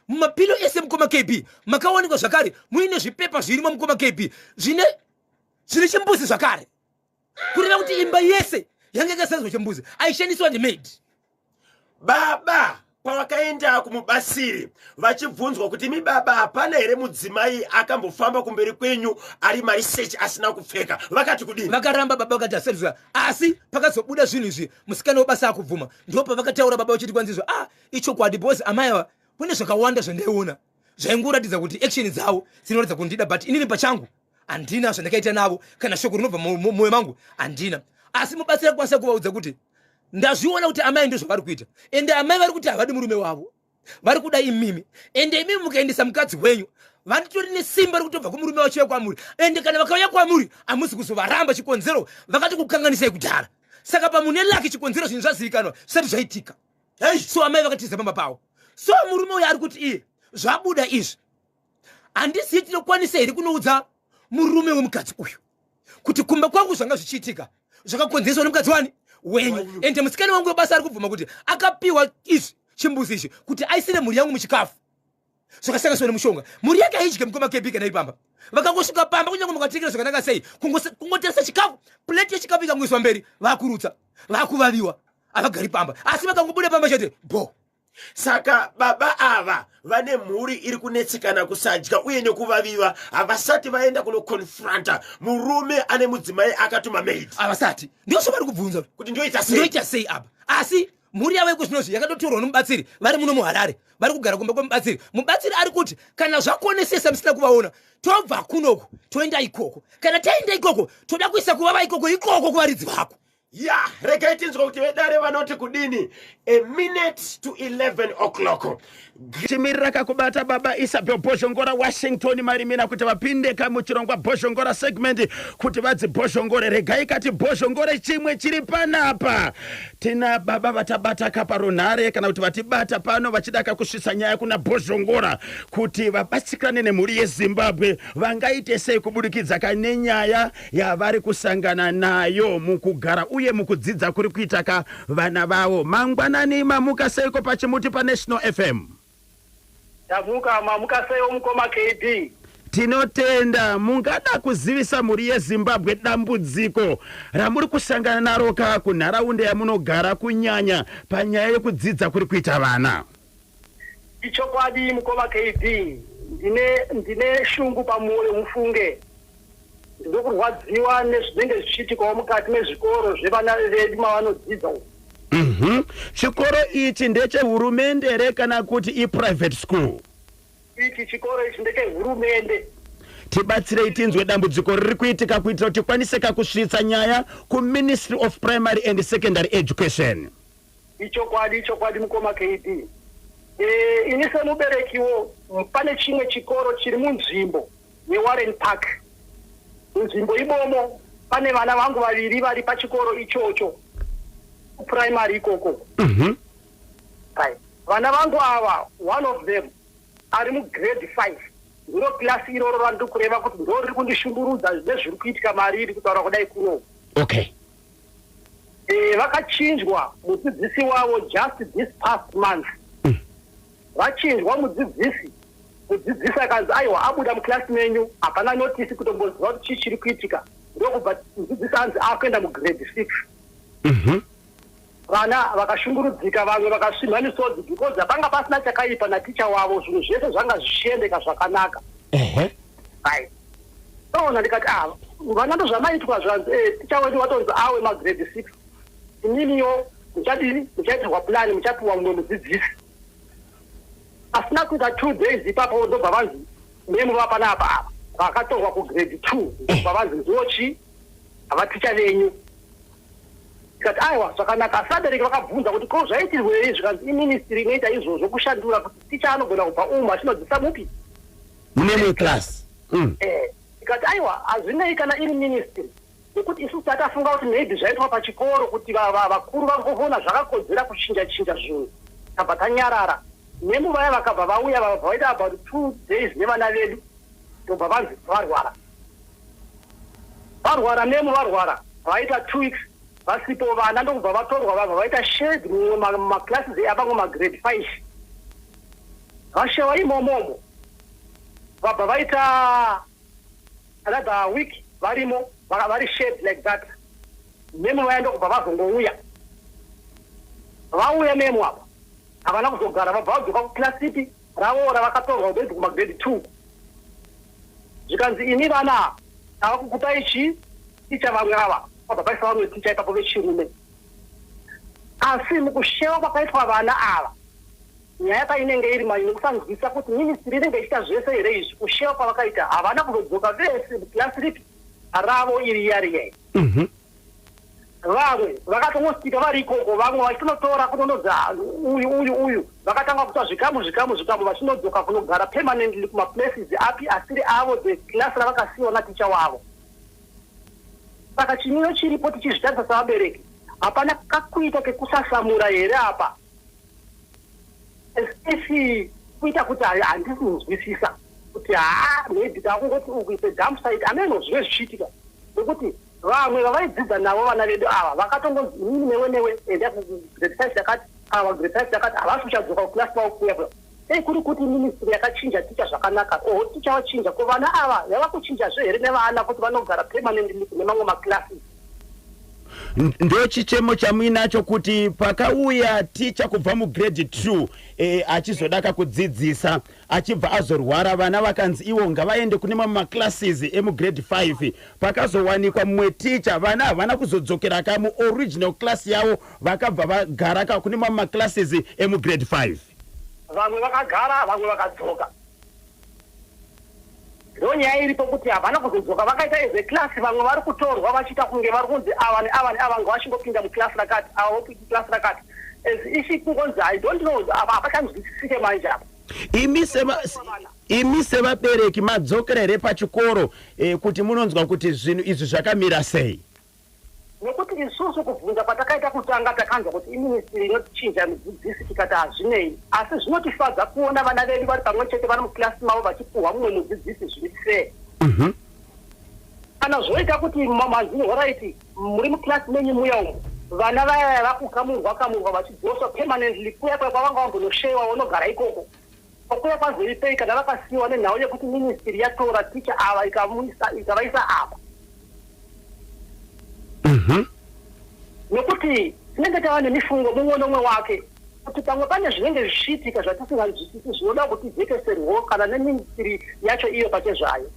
Mumapilo ese, mukoma KB, makawanikwa zvakare muine zvipepa zvirimo, mukoma KB, zvine chimbuzi zvakare, kureva kuti imba yese yange yakasadzwa chimbuzi aishandiswa nemaid. Baba pavakaenda kumubatsiri vachibvunzwa kuti, "Mi baba, hapana here mudzimai akambofamba kumberi kwenyu ari maresearch asina kupfeka?" vakati kudini? Vakaramba baba, vakati asadzwa. Asi pakazobuda zvinhu izvi, musikana webasa akubvuma, ndo pavakataura baba vachiti kwanzizvo, "Ah, ichokwadi, because amai ava kune zvakawanda zvandaiona zvaingoratidza kuti action dzavo dzinoratidza kundida, but inini pachangu handina zvandakaita navo, kana shoko rinobva mumwoyo mangu handina." Asi mubatsiri akukwanisa kuvaudza kuti, "Ndazviona kuti amai ndozvavari kuita, ende amai vari kuti havadi murume wavo, vari kuda imimi. Ende imimi mukaendesa mukadzi wenyu, vanditori nesimba rekutobva kumurume wacho kwamuri. Ende kana vakauya kwamuri, hamusi kuzovaramba. Chikonzero, vakati kukanganisai kudhara. Saka pamune lucky, chikonzero zvinhu zvazivikanwa zvisati zvaitika." Hey! So amai vakatiza pamba pavo. So murume uyo ari kuti iye zvabuda izvi, handisiyi tinokwanisa here kunoudza murume wemukadzi uyu kuti kumba kwangu zvanga zvichiitika zvakakonzereswa nemukadzi wani wenyu? Wenyu. Ende musikana wangu webasa ari kubvuma kuti akapiwa izvi, chimbuzi ichi, kuti aisire mhuri yangu muchikafu zvakasanganiswa nemushonga. Mhuri yake haidye, mukoma KB, kana ipamba. Vakangosvika pamba, kunyange mukatekera zvakanaka sei, kungotarisa chikafu, plate yechikafu ikangoiswa mberi, vakurutsa, vakuvaviwa, havagari pamba. Asi vakangobuda pamba chete, bo. Saka baba ava vane mhuri iri kunetsekana kusadya uye nekuvaviva, havasati vaenda kunoconfronta murume ane mudzimai akatuma maid? Havasati. Ndozvo vari kubvunza. Kuti ndoita sei? Ndoita sei apa? Asi mhuri yavo iko zvinozvi yakatotorwa nomubatsiri. Vari muno muHarare, vari kugara kumba kwemubatsiri. Mubatsiri ari kuti kana zvakonesesa musina kuvaona, tobva kunoku toenda ikoko. Kana taenda ikoko, toda kuisa kuvava ikoko, ikoko kuvaridzi vako. Ya, regai tinzwa kuti vedare vanoti kudini. A minute to 11 o'clock, timirira kakubata baba Isabel Bhozhongora Washington Marimina kuti vapinde kamuchirongwa Bhozhongora segment kuti vadzibhozhongore. Regai kati bhozhongore chimwe chiri panapa. Tina baba vatabata kaparunhare, kana kuti vatibata pano vachida kakusvitsa nyaya kuna Bhozhongora kuti vabatsikane nemhuri yeZimbabwe vangaite sei kubudikidza kane nyaya yavari kusangana nayo mukugara uye mukudzidza kuri kuita ka vana vavo. Mangwanani, mamuka seiko pachimuti paNational FM? Tamuka, mamuka seiwo, mukoma KB? Tinotenda. Mungada kuzivisa mhuri yeZimbabwe dambudziko ramuri kusangana naro ka kunharaunda yamunogara, kunyanya panyaya yekudzidza kuri kuita vana? Ichokwadi, mukoma KB, ndine shungu pamwoyo, mufunge. Ndinokurwadziwa nezvinenge zvichiitikawo mukati mezvikoro zvevana vedu mavanodzidza umu. Chikoro ichi ndechehurumende here kana kuti iprivate school? Ichi chikoro ichi ndechehurumende. Tibatsirei tinzwe dambudziko riri kuitika kuitira kuti tikwanise kakusvitsa nyaya kuMinistry of Primary and Secondary Education. Ichokwadi, ichokwadi, mukoma KB. Ini semuberekiwo, pane chimwe chikoro chiri munzvimbo yeWarren Park. Munzvimbo imomo pane vana vangu vaviri vari pachikoro ichocho, kuprimary ikoko. Right. Vana vangu ava, one of them ari mugrade 5. Ndiro class iroro randiri kureva kuti ndo riri kundishungurudza nezviri kuitika mariri kutaura kudai kuno. Vakachinjwa mudzidzisi wavo just this past month. Vachinjwa mudzidzisi, mudzidzisi akanzi, "Aiwa, abuda muclass menyu." Hapana notice, kutomboziva kuti chii chiri kuitika. Ndokubva mudzidzisi anzi akuenda mugrade 6. Vana vakashungurudzika, vamwe vakasvimha misodzi, because hapanga pasina chakaipa naticha wavo, zvinhu zvese zvanga zvichiendeka zvakanaka. Right, toona ndikati, "Ah, vana, ndo zvamaitwa?" Zvanzi, "Ticha wedu watonzi awe magrade 6. Ininiyo muchadini? Muchaitirwa plan, muchapiwa mumwe mudzidzisi." Asina kuita 2 days ipapo, ndobva vanzi ma'am vapanapa apa vakatorwa kugrade 2, ndobva vanzi ndochi havaticha venyu. Tikati aiwa, zvakanaka. Asi vabereki vakabvunza kuti ko zvaitirwei? Zvikanzi iministry inoita izvozvo, kushandura kuti ticha anogona kubva umu achinodzidzisa mupi? Mune imwe class. Tikati aiwa, hazvinei kana iri ministry, nekuti isusu tatafunga kuti maybe zvaitwa pachikoro kuti vakuru vangoona zvakakodzera kuchinja chinja zvinhu. Tabva tanyarara. Ma'am vaya vakabva vauya, vabva vaita about 2 days nevana vedu, ndobva vanzi varwara. Varwara ma'am, varwara, vaita 2 weeks vasipo. Vana ndokubva vatorwa, vabva vaita shared mumwe maclasses avamwe magrade 5, vashewa imomomo. Vabva vaita another week varimo, vari shared like that. Ma'am vaya ndokubva vazongouya. Vauya ma'am apa, havana kuzogara, vabva vadzoka kuclass ipi ravo ravakatorwa maybe kumagrade 2. Zvikanzi imi vana ava kukupai chi ticha vamwe ava. Vabva paisa vamwe ticha ipapo vechirume. Asi mukushewa kwakaitwa vana ava, nyaya painenge iri mai nekusanzwisa kuti ministry inenge ichiita zvese here izvi. Kushewa kwavakaita, havana kuzodzoka vese muclass ripi ravo iri yariyai. Vamwe vakatongostika vari ikoko, vamwe vachitonotora kunonodza uyu uyu uyu. Vakatanga kuita zvikamu zvikamu zvikamu, vachinodzoka kunogara permanently kumaplaces api asiri avo, the class ravakasiyiwa naticha wavo. Saka chimiro chiripo, tichizvitarisa savabereki, hapana kakuita kekusasamura here apa, as if kuita kuti handisi kunzwisisa kuti haa, maybe takungoti uku ise dump site ameno zvive zvichiitika, nekuti vamwe vavaidzidza navo vana vedu ava vakatongonzi inini newe newe enda kugrade 5 yakati, ava grade 5 yakati, havasi kuchadzoka kuclass kwavo kuya kuya. Ei, kuri kuti ministry yakachinja ticha zvakanaka, oho ticha vachinja, ko vana ava yava kuchinjazve here nevana kuti vanogara permanently kune mamwe maclasses? Ndo chichemo chamuinacho, kuti pakauya ticha kubva mugrade 2 achizodaka kudzidzisa, achibva azorwara, vana vakanzi ivo ngavaende kune mamwe maclasses emugrade 5. Pakazowanikwa mumwe ticha, vana havana kuzodzokera ka muoriginal class yavo, vakabva vagara ka kune mamwe maclasses emugrade 5. Vamwe vakagara, vamwe vakadzoka. Ndo nyaya iripo, kuti havana kuzodzoka vakaita as a class. Vamwe vari kutorwa vachiita kunge vari kunzi ava neava neava ngavachingopinda muclass rakati, ava vopinda muclass rakati, as isi kungonzi I don't know, apa hapachanzwisisike manje apa. Imi sevabereki madzokera here pachikoro kuti munonzwa kuti zvinhu izvi zvakamira sei? Nekuti isusu kubvunza kwatakaita kutanga, takanzwa kuti iministry inotichinja mudzidzisi. Tikati hazvinei, asi zvinotifadza kuona vana vedu vari pamwe chete, vari muclass mavo, vachipuhwa mumwe mudzidzisi zviri fair. Kana zvoita kuti manzi alright, muri muclass menyu muya umu, vana vaya vakukamurwa kamurwa vachidzoswa permanently kuya kuya kwavanga vambonoshewa, vonogara ikoko. Kwakuya kwazoipei kana vakasiyiwa nenhau yekuti ministry yatora ticha ava ikavaisa apa? Nekuti tinenge tava nemifungo mumwe nomwe wake kuti pamwe pane zvinenge zvichiitika zvatisinganzwisisi, zvinoda kuti jekeserwo kana neministry yacho iyo pachezvayo.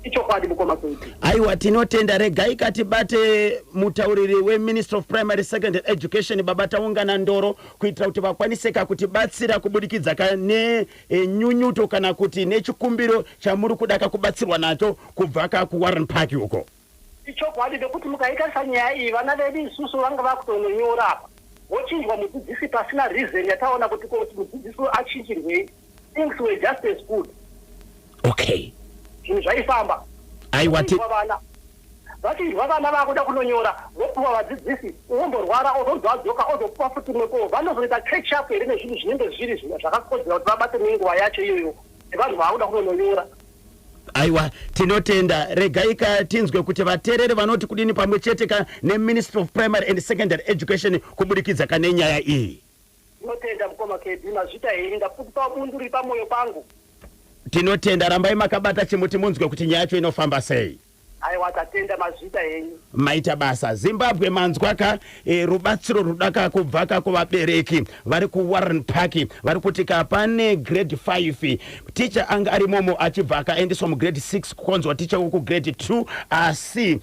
Ichokwadi, mukoma kuiti. Aiwa, tinotenda. Regai katibate mutauriri weMinistry of Primary Secondary Education, Baba Taungana Ndoro, kuitira kuti vakwanise kakutibatsira kubudikidza ka nenyunyuto kana kuti nechikumbiro chamuri kuda kakubatsirwa nacho kubva ka kuWarren Park uko. Ichokwadi, nekuti mukaitarisa nyaya iyi, vana vedu isusu vanga vakutononyora apa, vochinjwa mudzidzisi pasina reason yataona kuti kuti mudzidzisi achinjirwei. Things were just as good. Zvinhu zvaifamba. Aiwa Vachinjwa vana, vachinjwa vana vakuda kunonyora, vopuwa vadzidzisi, womborwara, ozonzi adzoka, ozopuwa futi mweko. Vanozoita catch up here nezvinhu zvinenge zviri zvakakodzera kuti vabate nenguva yacho iyoyo nevanhu vaakuda kunononyora? Aiwa, tinotenda. Regai ka tinzwe kuti vateereri vanoti kudini pamwe chete ka neMinistry of Primary and Secondary Education kubudikidza ka nenyaya iyi. Tinotenda, mukoma KB. Mazvita henyu, ndapukupa bundu riri pamwoyo pangu. Tinotenda. Rambai makabata chimuti munzwe kuti nyaya yacho inofamba sei. Aiwa, tatenda, mazvita henyu. Maita basa. Zimbabwe, manzwa ka rubatsiro rudaka kubva ka kuvabereki vari kuWarren Park. Vari kuti ka pane grade 5 ticha anga ari momo, achibva akaendeswa mugrade 6, kukonzwa ticha wekugrade 2, asi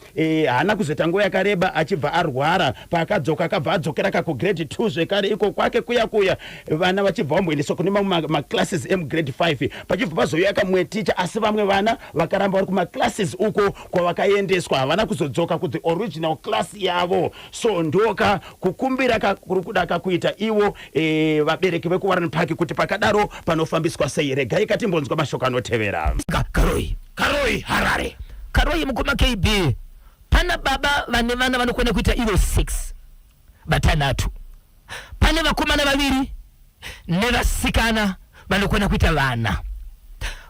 haana kuzoita nguva yakareba achibva arwara. Paakadzoka akabva adzokera ka kugrade 2 zvekare iko kwake kuya kuya, vana vachibva vamboendeswa kune mamwe maclasses emugrade 5. Pachibva pazouya kamwe ticha, asi vamwe vana vakaramba vari kumaclasses uko kwavakaendeswa, havana kuzodzoka kuthe original class yavo. So ndoka kukumbira ka kuri kuda kakuita ivo vabereki vekuWarren Park kuti pakadaro panofambiswa sei. Regai katimbonzwa mashoko anotevera. Karoi. Karoi, Harare. Karoi, mukoma KB, pana baba vane vana vanokwana kuita ivo 6, vatanhatu. Pane vakomana vaviri nevasikana vanokwana kuita vana.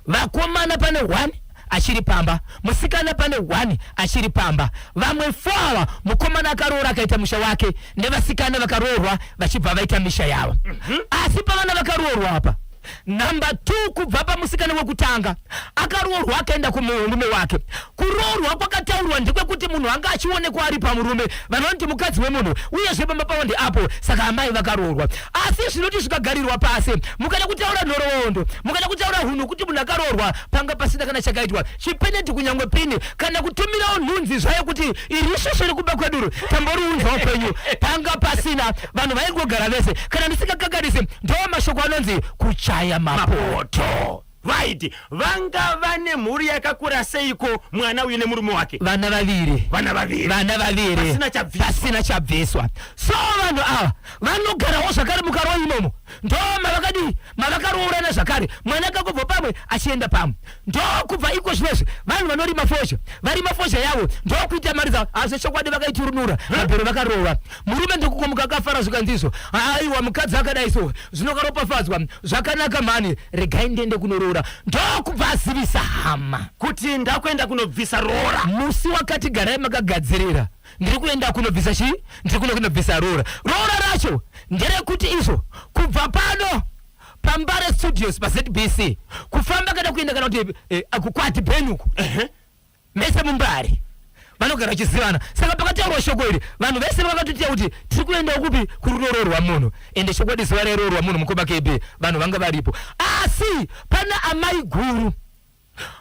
Vakomana pane 1 achiri pamba, musikana pane 1 achiri pamba, vamwe 4 ava mukomana akaroora akaita musha wake, nevasikana vakaroorwa vachibva vaita misha yavo. Asi pavana vakaroorwa apa, namba 2 kubva pamusikana wekutanga akaroorwa akaenda kumurume wake, kuroorwa kwakataurwa ndekwekuti munhu anga achionekwa ari pamurume, vanoti mukadzi wemunhu, uyezve pamba pavo ndeapo. Saka amai vakaroorwa, asi zvinoti zvikagarirwa pasi, mukada kutaura nhoroondo, mukada kutaura hunhu, kuti munhu akaroorwa panga pasina kana chakaitwa, chipeneti kunyangwe pini, kana kutumirawo nhunzi zvayo kuti iri ishosho rekumba kweduru tamboriunzawo kwenyu, panga pasina. Vanhu vaingogara vese. Kana ndisingakakanisi, ndo mashoko anonzi kuchaya mapoto. Right, vanga vane mhuri yakakura seiko mwana uyu nemurume wake? Vana vaviri. Vana vaviri. Vana vaviri. Pasina chabviswa. Pasina chabviswa. So vanhu ava vanogarawo zvakare muKaroi imomo, ndo mavakadii, mavakaroorana zvakare. Mwana akangobva pamwe achienda pamwe. Ndokubva iko zvinezvi vanhu vanorima fozha, varima fozha yavo, ndokuita mari dzavo. Asi chokwadi vakaiturunura mabhero, vakarova murume, ndokukomuka akafara. Zvikanzizvo, aiwa, mukadzi akadai so zvinokaropafadzwa zvakanaka mhani, regai ndiende kunoroora. Ndokubva azivisa hama kuti ndakuenda kunobvisa roora. Musi wakati garai makagadzirira, ndiri kuenda kunobvisa chii? Ndiri kuenda kunobvisa roora. Roora racho nderekuti izvo kubva pano paMbare Studios paZBC kufamba kana kuenda kana kuti kukwati benuku, mese muMbare vanogara vachizivana. Saka pakataurwa shoko iri, vanhu vese vakatotiya kuti tiri kuendawo kupi? Kurunoroorwa munhu. Ende chokwadi zuva rairoorwa munhu, mukoma KB, vanhu vanga varipo, asi pana amai guru,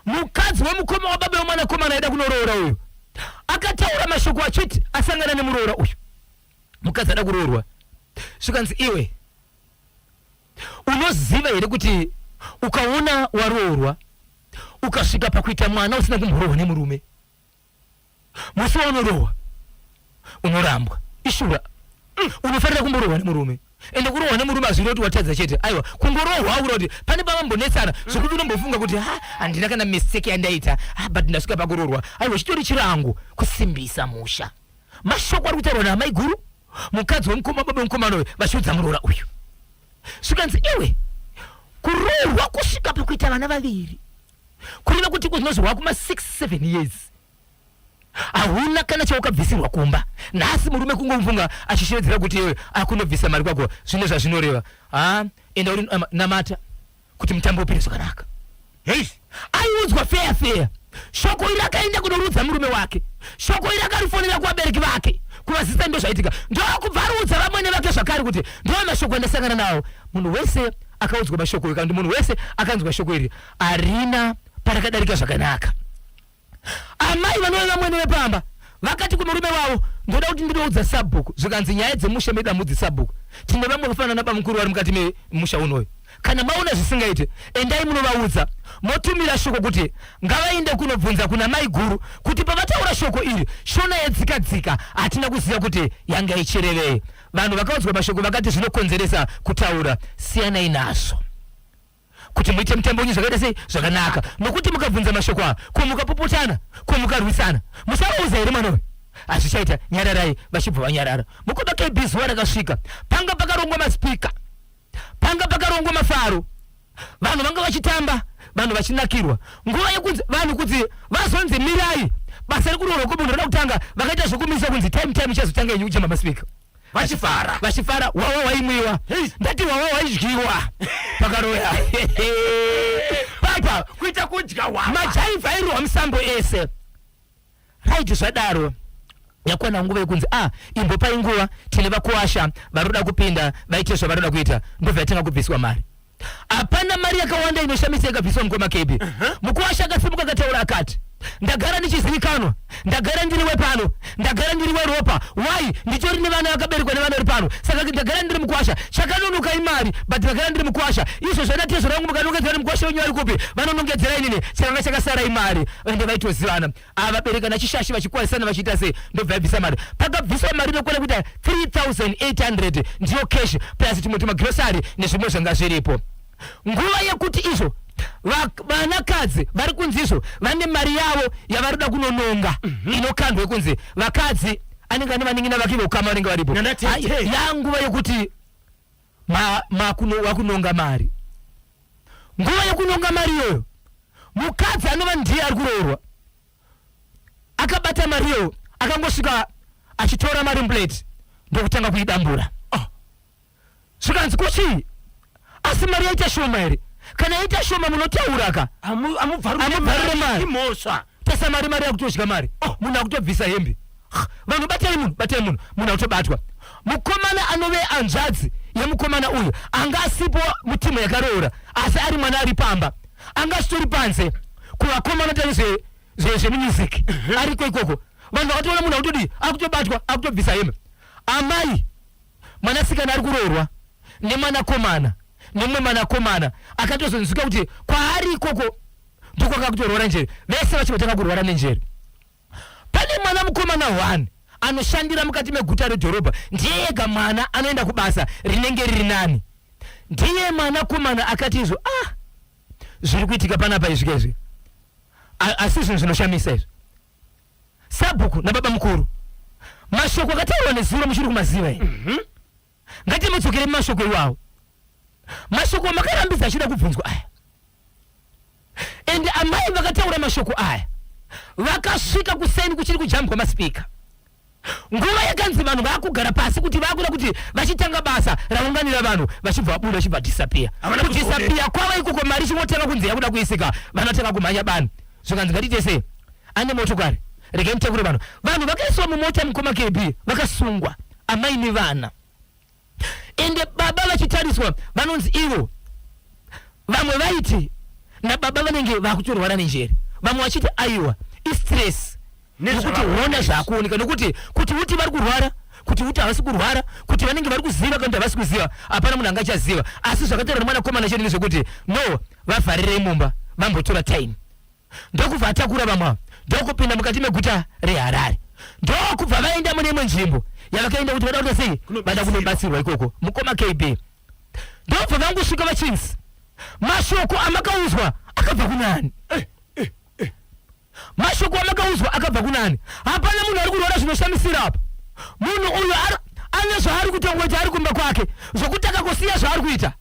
mukadzi wemukoma wababa wemwanakomana aida kunoroora uyu, akataura mashoko achiti asangana nemuroora uyu, mukadzi ada kuroorwa, zvikanzi, "Iwe unoziva here kuti ukaona waroorwa ukasvika pakuita mwana usina kumborohwa nemurume, musi waunorohwa unorambwa?" Ishura. Unofanira kumborohwa nemurume. Ende kurohwa nemurume hazviri kuti watadza chete, aiwa, kungorohwa ura kuti pane pavambonetsana zvokuti unombofunga kuti ha, handina kana mistake yandaita, ah, but ndasvika pakuroorwa. Aiwa, chitori chirango kusimbisa musha. Mashoko ari kutaurwa naamai guru, mukadzi wemukoma baba wemukomana uyu, vachiudza muroora uyu. Zvikanzi, "Iwe, kuroorwa kusvika pakuita vana vaviri, kureva kuti kunozorwa kuma 6 7 years, hauna kana chaukabvisirwa kumba. Nhasi murume kungomufunga achishevedzera kuti iwe akunobvisa mari kwako, zvine zvazvinoreva. Ha, enda uri namata kuti mutambo upinde zvakanaka." Hei. Aiudzwa feya feya. Shoko iri akaenda kunoruudza murume wake. Shoko iri akarifonera kuvabereki vake kuvazivisa ndo zvaitika. Ndokubva aruudza vamwene vake zvakare kuti ndo mashoko andasangana nawo. Munhu wese akaudzwa mashoko iri, kana kuti munhu wese akanzwa shoko iri, harina parakadarika zvakanaka. Amai vanove vamwene vepamba vakati kumurume wavo, "Ndoda kuti ndinoudza sabhuku." Zvikanzi, "Nyaya dzemusha medu hamudzi sabhuku. Tine vamwe vakafanana nabamukuru vari mukati memusha unoyu. Kana maona zvisingaite, endai munovaudza, motumira shoko kuti ngavaende kunobvunza kuna mai guru kuti pavataura shoko iri, shona yedzika dzika, hatina kuziva kuti yanga ichirevei." Vanhu vakaudzwa mashoko vakati zvinokonzeresa kutaura, siyanai nazvo kuti muite mutambo wenyu zvakaita sei? Zvakanaka. Nokuti mukabvunza mashoko aya, ko mukapopotana, ko mukarwisana, musavauza here mwana uyu? Hazvichaita, nyararai. Vachibva vanyarara. Mukoma KB, zuva rakasvika. Panga pakarongwa masipika, panga pakarongwa mafaro, vanhu vanga vachitamba, vanhu vachinakirwa. Nguva yekunzi vanhu kuti vazonzi mirai, basa rekuroorwa kwemunhu roda kutanga, vakaita zvokumisa kunzi time time ichazotanga yenyu kujamba masipika. Vachifara. Vachifara. Wawa waimwiwa, ndati wawa waidyiwa pakaroya papa. Kuita kudya wawa. Majaivha airohwa musambo ese. Right, zvadaro yakwana nguva yekunzi ah, imbopai nguva, tine vakuwasha varoda kupinda vaite zvavaroda kuita. Ndobva yatanga kubviswa mari. Hapana mari yakawanda inoshamisa yakabviswa, mukoma KB. Mukuwasha akasimuka akataura akati, "Ndagara ndichizivikanwa, ndagara ndiri wepano, ndagara ndiri weropa. Why nditori nevana vakaberekwa nevana vari pano? Saka ndagara ndiri mukuwasha. Chakanonoka imari, but ndagara ndiri mukuwasha. Izvo zvanatezvo rangu, mukanongedzera mukuwasha wenyu ari kupi, vanonongedzera inini. Chakanga chakasara imari." Ende vaitozivana ava, vaberekana chishashi, vachikwanisana, vachiita sei. Ndobva yabvisa mari. Pakabviswa mari inokwana kuita 3800, ndiyo cash plus tumwe tumagrosari nezvimwe zvanga zviripo. Nguva yekuti izvo vanakadzi vari kunzi izvo vane mari yavo yavarikuda kunononga, inokandwa kunzi vakadzi anenge ane vanin'ina vake veukama vanenge varipo. Nandatete. Ai, yanguva yekuti wakunonga mari. Nguva yekunonga mari iyoyo, mukadzi anova ndiye ari kuroorwa akabata mari iyoyo, akangosvika achitora mari muplate, ndokutanga kuidambura. Oh. Zvikanzi, "Kuchii? Asi mari yaita shoma here? Kana yaita shoma munotaura ka." Amubvarure. Amubvarure mari. Imhosva. Tesa mari, mari yakutodya mari. Oh, munhu akutobvisa hembe. Vanhu, batai munhu, batai munhu. Munhu akutobatwa. Mukomana anove hanzvadzi yemukomana uyu anga asipo mutimu yakaroora, asi ari mwana ari pamba, anga asitori panze kuvakomana tani zvemusic ariko ikoko. Vanhu vakatoona munhu akutodii, akutobatwa, akutobvisa hembe. Amai mwanasikana ari kuroorwa nemwanakomana nemumwe mwanakomana akatozonzwika kuti kwaari ikoko ndokwakakutorwara njere. Vese vachingotanga kurwara nenjere. Pane mwana mukomana 1 anoshandira mukati meguta redhorobha, ndiye ega mwana anoenda kubasa rinenge riri nani. Ndiye mwanakomana akati izvo, "Ah, zviri kuitika panapa izvi kezvi, asi zvinhu zvinoshamisa izvi." Sabhuku nababa mukuru, mashoko akataurwa nezuro muchiri kumaziva here? Ngatimudzokere mumashoko iwawo, mashoko amakarambidza achida kubvunzwa aya. Ende amai vakataura mashoko aya vakasvika kuseni kuchiri kujambwa masipika. Nguva yakanzi vanhu vaakugara pasi kuti vaakuda kuti vachitanga basa raunganira vanhu, vachibva vabuda, vachibva disappear. Havana. Kudisappear kwava ikoko, mari ichingotanga kunzi yakuda kuisika, vanotanga kumhanya bani. Zvikanzi, "Ngatiite sei? Ane motokari, regai mutakure vanhu." Vanhu vakaiswa mumota, mukoma KB, vakasungwa, amai nevana. Ende baba vachitariswa, vanonzi ivo vamwe vaiti nababa vanenge vakutorwara nenjere, vamwe vachiti aiwa, istress, nekuti Nezvavaona hona zvaakuoneka, nekuti kuti uti vari kurwara, kuti uti havasi kurwara, kuti vanenge vari kuziva kana kuti havasi kuziva, hapana munhu angachaziva. Asi zvakataurwa nemwanakomana chete ndezvekuti no, vavharirei mumba vambotora time. Ndokubva atakura vamwe ava, ndokupinda mukati meguta reHarare, ndokubva vaenda mune imwe nzvimbo yavakaenda kuti vada kuita sei, vada kunobatsirwa ikoko, mukoma KB. Ndobva vangosvika vachinzi, "Mashoko amakaudzwa akabva kunani? Mashoko amakaudzwa akabva kunani? Hapana munhu ari kurwara zvinoshamisira apa. Munhu uyu ane zvaari kutongoita ari kumba kwake, zvokuti akangosiya zvaari kuita,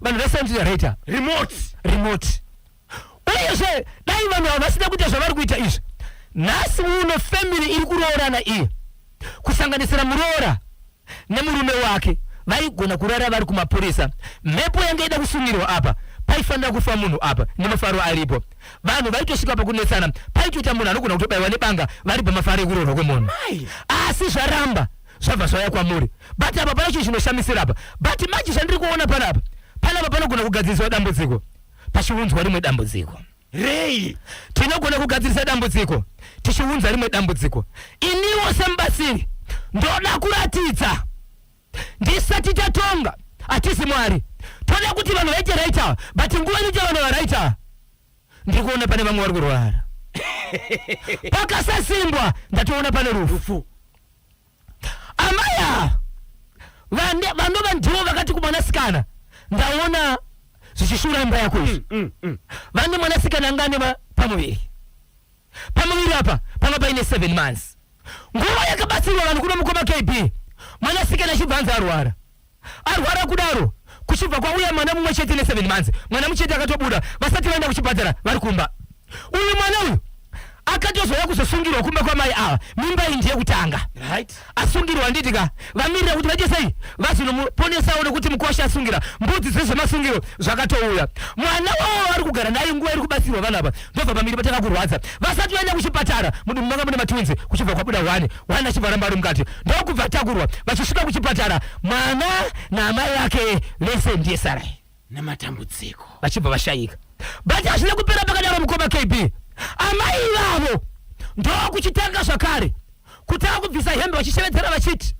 vanhu vese vanotoita right apa." Remote. Remote. Uyezve dai vanhu ava vasina kuita zvavari kuita izvi, nhasi uno family iri kuroorana iyi, kusanganisira muroora nemurume wake, vaigona kurara vari kumapurisa. Mhepo yanga ida kusungirwa apa, paifanira kufa munhu apa. Nemafaro aripo, vanhu vaitosvika pakunetsana, paitoita munhu anogona kutobayiwa nebanga vari pamafaro ekuroorwa kwemunhu. Asi zvaramba, zvabva zvauya kwamuri. But apa pana chinhu chinoshamisira apa. But manje zvandiri kuona panapa, panapa panogona kugadziriswa dambudziko pachiunzwa rimwe dambudziko. Rei? Tinogona kugadzirisa dambudziko tichiunza rimwe dambudziko. Iniwo semubatsiri ndoda kuratidza ndisati tatonga. Hatisi Mwari. Toda kuti vanhu vaite right ava, but nguva inoita vanhu varight ava, ndiri kuona pane vamwe vari kurwara. Pakasasimbwa, ndatoona pane rufu. Rufu. Amai ava vanova ndivo vakati kumwanasikana, "Ndaona zvichishura imba yako izvi." Vane mwanasikana anga ane pamuviri. Pamuviri apa panga paine 7 months. Nguva yakabatsirwa vanhu kuno, mukoma KB, mwanasikana achibva anzi arwara. Arwara kudaro, kuchibva kwauya mwana mumwe chete ne7 months. Mwana muchete akatobuda vasati vaenda kuchipatara, vari kumba. Uyu mwana uyu Akatozouya kuzosungirwa kumba kwamai ava, mimba iyi ndeyekutanga. Right. Asungirwa handiti ka, vamirira kuti vaite sei, vazonomuponesawo nekuti mukwasha asungira mbudzi dzezvemasungiro zvakatouya. Mwana wavo vari kugara naye nguva iri kubatsirwa vanhu ava, ndobva pamiri patanga kurwadza. Vasati vaenda kuchipatara, mudumbu manga mune matwins, kuchibva kwabuda one, one achibva aramba ari mukati. Ndokubva atakurwa, vachisvika kuchipatara, mwana naamai vake vese ndiye sarai. Nematambudziko. Vachibva vashayika. But hazvina kupera pakadaro mukoma KB. Amai ivavo ndokuchitanga zvakare kutanga kubvisa hembe vachishevedzera vachiti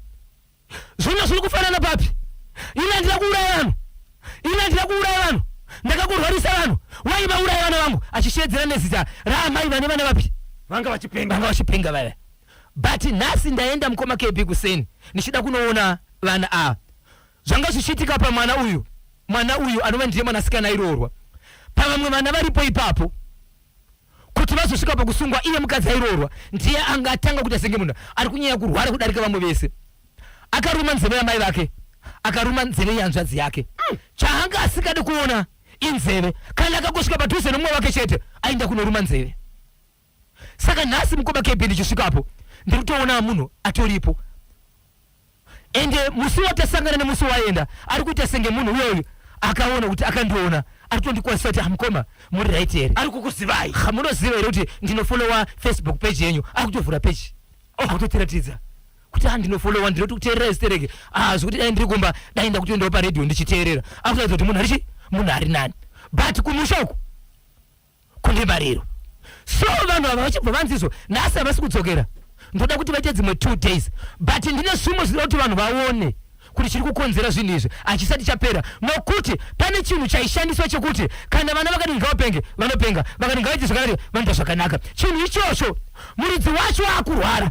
zvino zviri kufanana papi? Ini handina kuuraya vanhu, ini handina kuuraya vanhu, ndakakurwarisa vanhu, wai vauraya vana vangu, achishevedzera nezita raamai vane vana vapi? Vanga vachipenga. Vanga vachipenga vaya. But nhasi ndaenda mukoma KB kuseni ndichida kunoona vana ava. Zvanga zvichiitika pamwana uyu, mwana uyu anova ndiye mwanasikana airoorwa pavamwe vana varipo ipapo kuti vazosvika pakusungwa iye mukadzi airoorwa ndiye anga atanga kuita senge munhu ari kunyanya kurwara kudarika vamwe vese. Akaruma nzeve yamai vake, akaruma nzeve yehanzvadzi yake. Chaanga asingadi kuona inzeve. Kana akangosvika padhuze nemumwe wake chete aenda kunoruma nzeve. Saka nhasi mukoma KB ndichisvikapo ndiri kutoona munhu atoripo. Ende musi watasangana nemusi waenda ari kuita senge munhu uya uyu akaona kuti akandiona ari kutondikwazisa kuti amukoma muri right here? Ari kukuzivai. Ha munoziva here kuti ndinofollowa Facebook page yenyu? Ari kutovhura page. Oh, akutotiratidza kuti ah ndinofollowa ndinotokuteerera zitereke. Ah zvekuti dai ndiri kumba dai ndakutoendawo paradio ndichiteerera. Akutoratidza kuti munhu ari chi munhu ari nani. But kumusha uku kune mariro so vanhu ava vachibva vanzi izvo nhasi havasi kudzokera ndoda kuti vaite dzimwe two days but ndine zvimwe zvinoda kuti vanhu vaone kuti chiri kukonzera zvinhu izvi hachisati chapera nokuti pane chinhu chaishandiswa chekuti kana vana vakati ngavapenge vanopenga vakati ngavaite zvakanaka vanoita zvakanaka chinhu ichocho muridzi wacho akurwara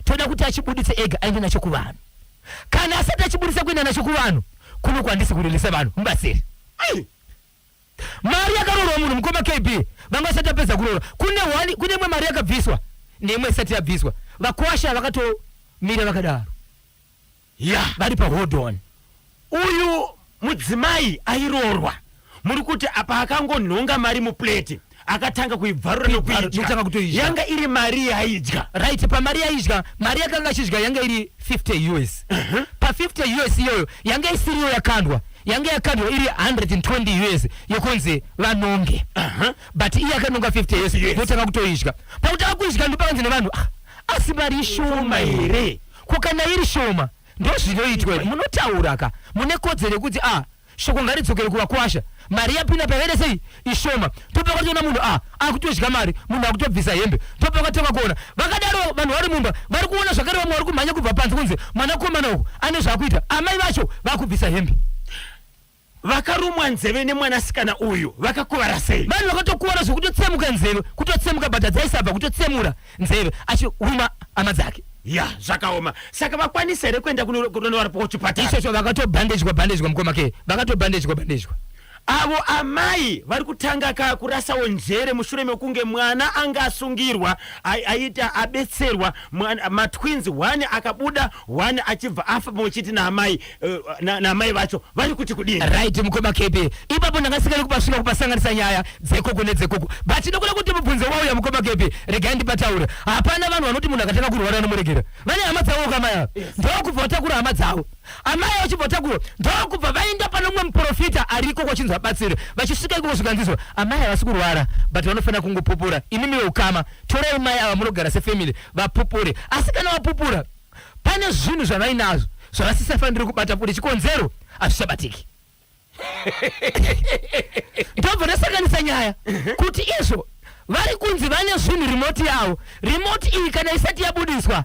toda kuti achibuditse ega aende nacho kuvanhu kana asati achibuditsa kuenda nacho kuvanhu kuno kwandisi kurilisa vanhu mubatsiri Mari yakaroorwa munhu mukoma KB vanga vasati vapedza kuroora. Kune one kune imwe mari yakabviswa neimwe isati yabviswa. Vakwasha vakatomira vakadaro. Yeah. Vari pa hold on. Uyu mudzimai airoorwa muri kuti apa akangonhonga mari muplate akatanga kuibvarura Nokutanga kutoidya. Yanga iri mari yaidya. Right, pamari yaidya, mari yakanga achidya yanga iri 50 us. Pa 50 us iyoyo yanga isiriyo yakandwa. Yanga yakandwa iri 120 us yekunzi vanonge. But iye akanonga 50 us ndotanga kutoidya. Pakutanga kuidya ndopakanzi nevanhu ah, asi mari ishoma here? Ko kana iri shoma ndozvinoitwa here? Munotaura ka mune kodzero yekuti ah shoko ngaridzokere kuvakwasha mari yapinda pakaita sei ishoma ndopakatoona munhu a akutodya mari munhu akutobvisa hembe ndopakatanga kuona vakadaro vanhu vari mumba vari kuona zvakare vamwe vari kumhanya kubva panze kunzi mwanakomana uku ane zvaakuita amai vacho vakubvisa hembe. Vakarumwa nzeve nemwanasikana uyu vakakuvara sei? Vanhu vakatokuvara zvekutotsemuka nzeve, kutotsemuka but dzaisabva kutotsemura nzeve achiruma hama dzake. Ya zvakaoma. Saka vakwanisa here kuenda kunonorapwa kuchipatara? Ichocho vakatobhandejwa bhandejwa mukoma ke vakatobhandejwa bhandejwa. Avo amai vari kutanga ka kurasawo njere mushure mekunge mwana anga asungirwa aita abetserwa mwana matwins one akabuda one achibva afa pamwe chete naamai eh, na- naamai vacho vari kuti kudini? Right mukoma KB ipapo ndanga kupasvika kupasanganisa nyaya dzekoko nedzekoko but ndinokuda kuti mubvunzo wauya mukoma KB regai ndipataure hapana vanhu vanoti munhu akatanga kurwara vanomuregera vane hama dzavo kamai ava ndokubva vatakura hama dzavo amai vachibva vatakura ndokubva vaenda pane mumwe muprofita ariko kwachinzi vabatsire vachisvika ikoko zvikanzizwa amai havasi kurwara but vanofanira kungopupura imimi veukama torai mai ava munogara sefamily vapupure asi kana vapupura pane zvinhu zvavainazvo zvavasisafaniri kubata futi chikonzero hazvichabatiki ndobva ndasanganisa nyaya kuti izvo vari kunzi vane zvinhu remote yavo remote iyi kana isati yabudiswa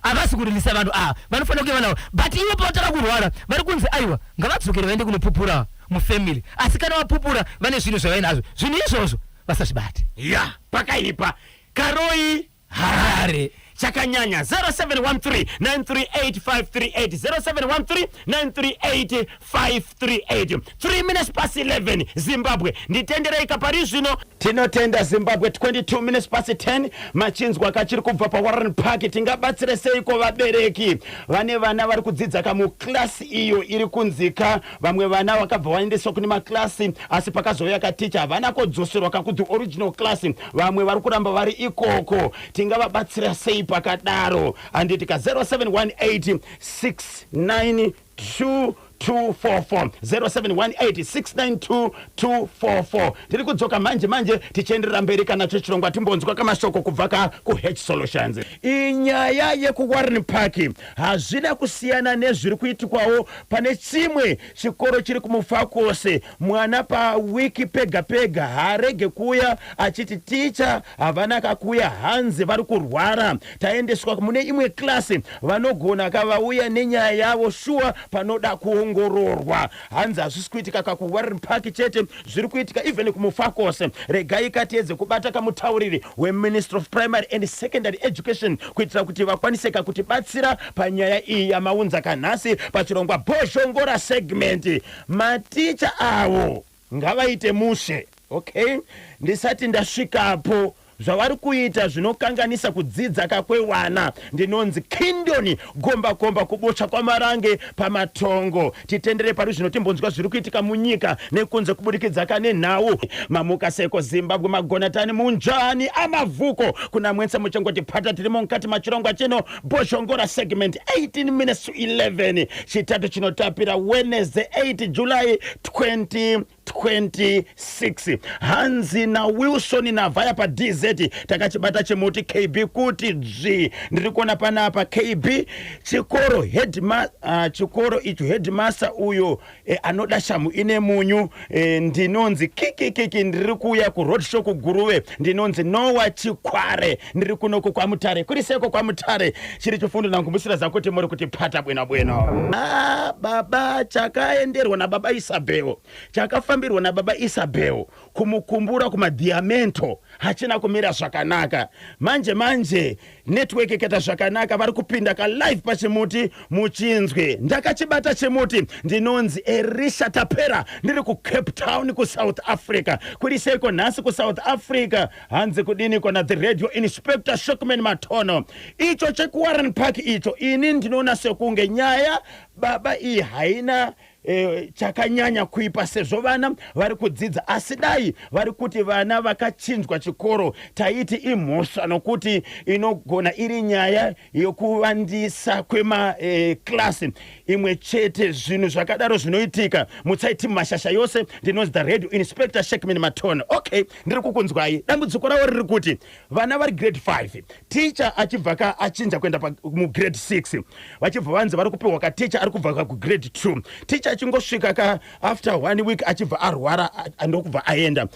havasi kurilisa vanhu ava vanofanira kunge vanavo but ivo pavatanga kurwara vari kunzi aiwa ngavadzokere vaende kunopupura mufamily asi kana vapupura vane zvinhu zvavainazvo zvinhu izvozvo vasazvibate Ya pakaipa karoi Harare. Chakanyanya. 0713 938 538, 0713 938 538. 3 minutes past 11, Zimbabwe. Nditenderei kapari zvino. Tinotenda, Zimbabwe. 22 minutes past 10. Machinzwa kachiri kubva paWarren Park. Tingabatsire seiko vabereki vane vana vari kudzidza kamuklasi iyo iri kunzika? Vamwe vana vakabva vaendeswa kune maklasi, asi pakazouya katicha havana kodzoserwa kakuti original class. Vamwe vari kuramba vari ikoko. Tingavabatsira sei pakadaro? Handiti ka 0718 692 244, 0718 692. Tiri kudzoka manje manje tichienderera mberi kana chechirongwa. Timbonzwa kamashoko kubva ka kuH Solutions. Inyaya yekuWarren Park hazvina kusiyana nezviri kuitikwawo pane chimwe chikoro chiri kuMufakose. Mwana pawiki pega pega haarege kuuya achiti ticha havana kakuya, hanzi vari kurwara, taendeswa mune imwe klasi. Vanogona kavauya nenyaya yavo. Shuwa panoda kuongororwa. Hanzi hazvisi kuitika kakuWarren Park chete, zviri kuitika even kuMufakose. Regai katiedze kubata kamutauriri weMinistry of Primary and Secondary Education kuitira kuti vakwanise kakutibatsira panyaya iyi yamaunza kanhasi pachirongwa Bhozhongora segment. Maticha avo ngavaite mushe. Okay, ndisati ndasvikapo, zvavari kuita zvinokanganisa kudzidza kakwevana. Ndinonzi Kindoni Gombakomba, kubocha kwaMarange pamatongo. Titendere pari zvino timbonzwa zviri kuitika munyika nekunze kubudikidza kane nhau. Mamuka seko, Zimbabwe? Magonatani munjani amavhuko kuna mwense muchengoti pata. Tirimo mukati machirongwa chino Bhozhongora segment. 18 minutes to 11, Chitatu chinotapira, Wednesday 8 July 2026. Hanzi naWilson Navhaya paDZ, takachibata chimuti KB kuti dzvi. Ndiri kuona panapa KB chikoro headma, chikoro icho headmaster uyo anoda shamu ine munyu. Ndinonzi Kikikiki, ndiri kuuya kuroad show kuGuruve. Ndinonzi Noa Chikware, ndiri kunoku kwaMutare. Kuri seko kwaMutare? Chiri chifundo nangumbusira zakuti muri kuti pata bwino bwino. Ah, baba, chakaenderwa nababa Isabel, chakafambirwa nababa Isabel kumukumbura kumadhiamento hachina kumira zvakanaka. Manje manje network ikaita zvakanaka, vari kupinda kalive pachimuti muchinzwe. Ndakachibata chimuti. Ndinonzi Erisha Tapera, ndiri kuCape Town, kuSouth Africa. Kuri seiko nhasi kuSouth Africa? Hanzi kudiniko na the radio inspector Shockman Matono? Icho chekuWarren Park icho, ini ndinoona sekunge nyaya baba iyi haina chakanyanya kuipa sezvo vana vari kudzidza. Asi dai vari kuti vana vakachinjwa chikoro, taiti imhosva, nokuti inogona iri nyaya yekuvandisa kwemaklasi imwe chete. Zvinhu zvakadaro zvinoitika. Mutsaiti mumashasha yose. Ndinonzi the radio inspector Shekman Matono. Okay, ndiri kukunzwai. Dambudziko ravo riri kuti vana vari grade 5, ticha achibva ka achinja kuenda mugrade 6, vachibva vanzi vari kupiwa katicha ari kubva ka kugrade 2. Ticha achingosvika ka after one week achibva arwara, ndokubva aenda.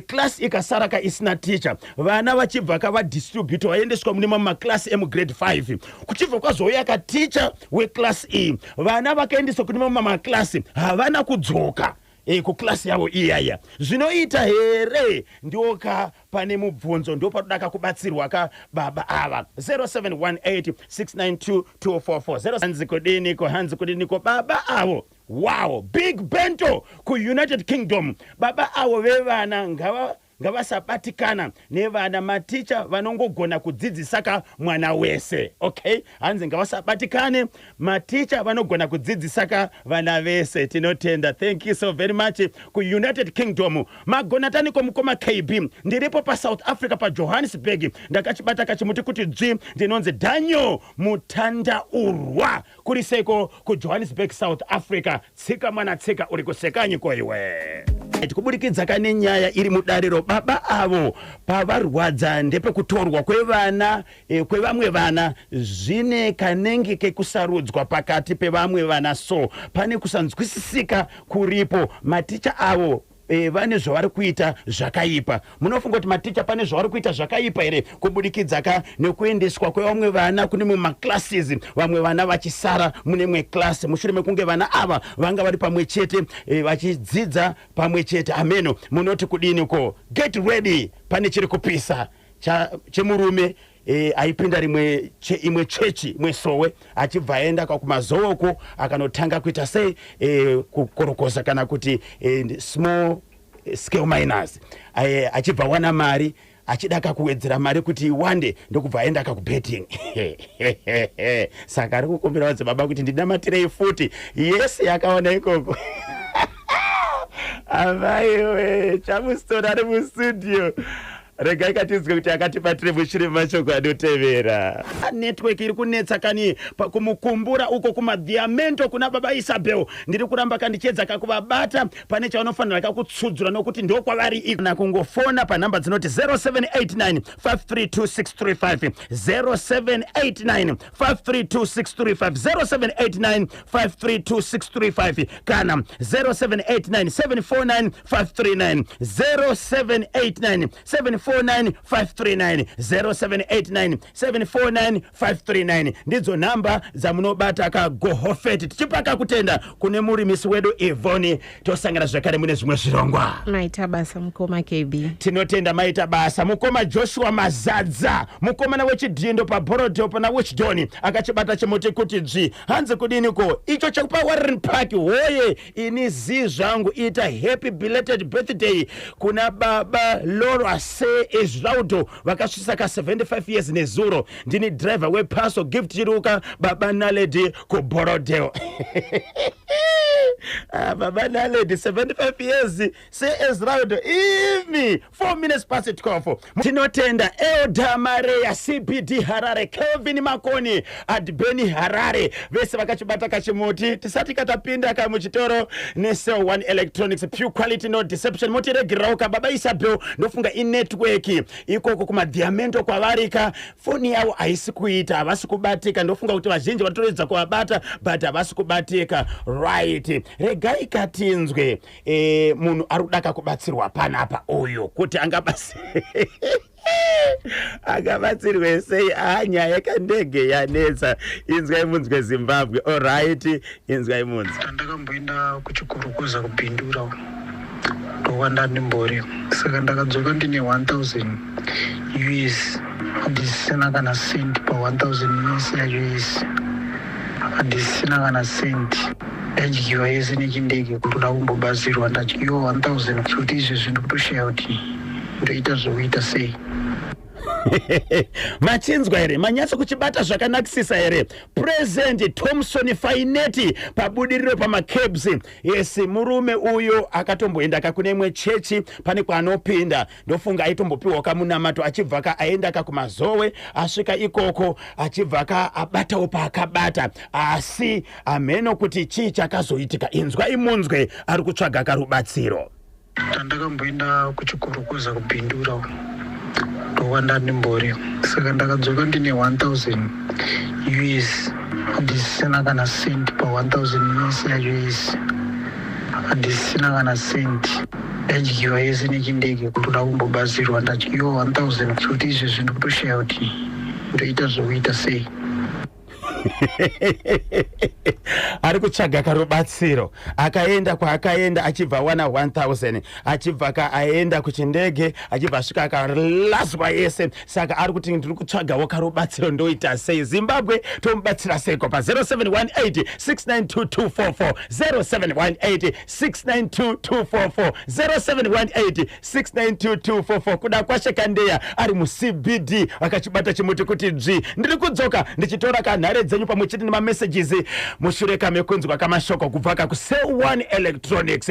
Class ikasara ka isina ticha. Vana vachibva ka vadistribute, vaendeswa mune mamwe maklasi emugrade 5. Kuchibva kwazouya katicha weclass iyi, vana vakaendeswa kune mamwe maklasi havana kudzoka kuklasi yavo iyaya. Zvinoita here? Ndioka pane mubvunzo, ndo panoda kubatsirwa ka baba ava. 0718 692 244. Hanzi kudiniko? Hanzi kudiniko baba avo? Wow, Big Bento kuUnited Kingdom. Baba avo vevana ngava ngavasabatikana nevana. Maticha vanongogona kudzidzisa ka mwana wese. Okay, hanzi ngavasabatikane, maticha vanogona kudzidzisa ka vana vese. Tinotenda, thank you so very much kuUnited Kingdom. Magonataniko mukoma KB? Ndiripo paSouth Africa, paJohannesburg. Ndakachibata kachimuti kuti dzvi. Ndinonzi Daniel Mutandaurwa. Kuri seko kuJohannesburg, South Africa? Tsika mwana tsika, uri kusekanyi koiwe? Kubudikidza kane nyaya iri mudariro, baba avo pavarwadza ndepekutorwa kwevana kwevamwe vana. Zvine kanenge kekusarudzwa pakati pevamwe vana, so pane kusanzwisisika kuripo. Maticha avo vane zvavari kuita zvakaipa. Munofunga kuti maticha pane zvavari kuita zvakaipa here kubudikidza ka nekuendeswa kwevamwe vana kune mumwe maclasses, vamwe vana vachisara mune imwe class, mushure mekunge vana ava vanga vari pamwe chete, vachidzidza pamwe chete? Ameno munoti kudini ko? Get ready, pane chiri kupisa chemurume. Aipinda rimwe imwe chechi, imwe sowe, achibva aenda kumazowoko, akanotanga kuita sei, kukorokoza kana kuti small scale miners, achibva wana mari, achida kakuwedzera mari kuti iwande, ndokubva aenda kakubetting. Saka ari kukumbira madzibaba kuti ndinamatirei futi. Yese yakaona ikoko. Amaiwe, Chamustori ari mustudio. Regai katinzwe kuti akatibatire mushure mashoko anotevera. Network iri kunetsa kani kumukumbura uko kumadhiamento kuna baba Isabel. Ndiri kuramba kandichiedza kakuvabata. Pane chavanofanira kakutsudzura nokuti ndokwavari na kungofona panhamba dzinoti 0789 532635, 0789 532635, 0789 532635 kana 0789 749 539, 0789 749 539, 0789 749 539. Ndidzo nhamba dzamunobata kagohofeti. Tichipaka kutenda kune murimisi wedu Ivhoni. Tosangana zvakare mune zvimwe zvirongwa. Maita basa, mukoma KB. Tinotenda, maita basa. Mukoma Joshua Mazadza, mukomana wechidhindo paBorodale pana Wichdon, akachibata chimuti kuti dzvi. Hanzi kudiniko icho chekupa Warren Park? Hoye, ini zii zvangu. Ita happy belated birthday kuna baba Laura Se Esraudo, vakasvitsa ka 75 years nezuro. Ndini driver wepaso Gift Chiruka, baba Naledi kuBorodale. Ah, baba Naledi 75 years, Se Esraudo imi. 4 minutes past 12. Tinotenda Elder Mareya, CBD Harare, Kelvin Makoni, Adbeni Harare, vese vakachibata kachimuti. Tisati katapinda kamuchitoro neCell 1 Electronics, pure quality, no deception. Motiregererawo kababa Isabel. Ndofunga inetwork ikoko kumadhiamento kwavarika, foni yavo haisi kuita, havasi kubatika. Ndofunga kuti vazhinji vatoedza kuvabata but havasi kubatika. Right, regai katinzwe munhu ari kuda kakubatsirwa panapa uyu kuti angabatsirwe sei. A, nyaya yekandege yanetsa. Inzwai munzwe, Zimbabwe. Alright, inzwai munzwe. Ndakamboenda kuchikorokoza kuBindura, ndokwanda ndimbori. Saka ndakadzoka ndine 1000 US, handisina kana cent pa1000 US yacho yese, handisina kana cent. Ndadyiwa yese nechindege. Ndoda kumbobatsirwa. Ndadyiwa 1000 zvekuti izvezvi ndikutoshaya kuti ndoita zvokuita sei. Machinzwa here? Manyatso kuchibata zvakanakisisa here? Present Thomson Faineti pabudiriro pamacabs. Yes, murume uyo akatomboenda kakune imwe chechi, pane kwaanopinda. Ndofunga aitombopiwa kamunamato, achibva ka aenda kakumazowe. Asvika ikoko, achibva ka abatawo paakabata, asi hameno kuti chii chakazoitika. Inzwa imunzwe, ari kutsvaga karubatsiro. Ndakamboenda kuchikorokoza kuBindura, ndokwanda ndimbori. Saka ndakadzoka ndine 1000 US, handisina kana cent pa1000 US yacho yese, handisina kana cent. Ndadyiwa yese nechindege. Ndoda kumbobatsirwa. Ndadyiwa 1000 zvekuti izvezvi ndikutoshaya kuti ndoita zvokuita sei. Ari kutsvaga karubatsiro. Akaenda kwaakaenda, achibva awana 1000, achibva ka aenda kuchindege, achibva asvika akaraswa yese. Saka ari kuti ndiri kutsvagawo karubatsiro, ndoita sei? Zimbabwe, tomubatsira seiko? Pa 0718 692244, 0718 692244, 0718 692244. Kuda kwashekandeya ari muCBD, akachibata chimuti kuti dzvi. Ndiri kudzoka ndichitora kanhare dzenyu pamwe chete nemamessages mushure kamekunzwa kamashoko kubva kakuCell 1 Electronics.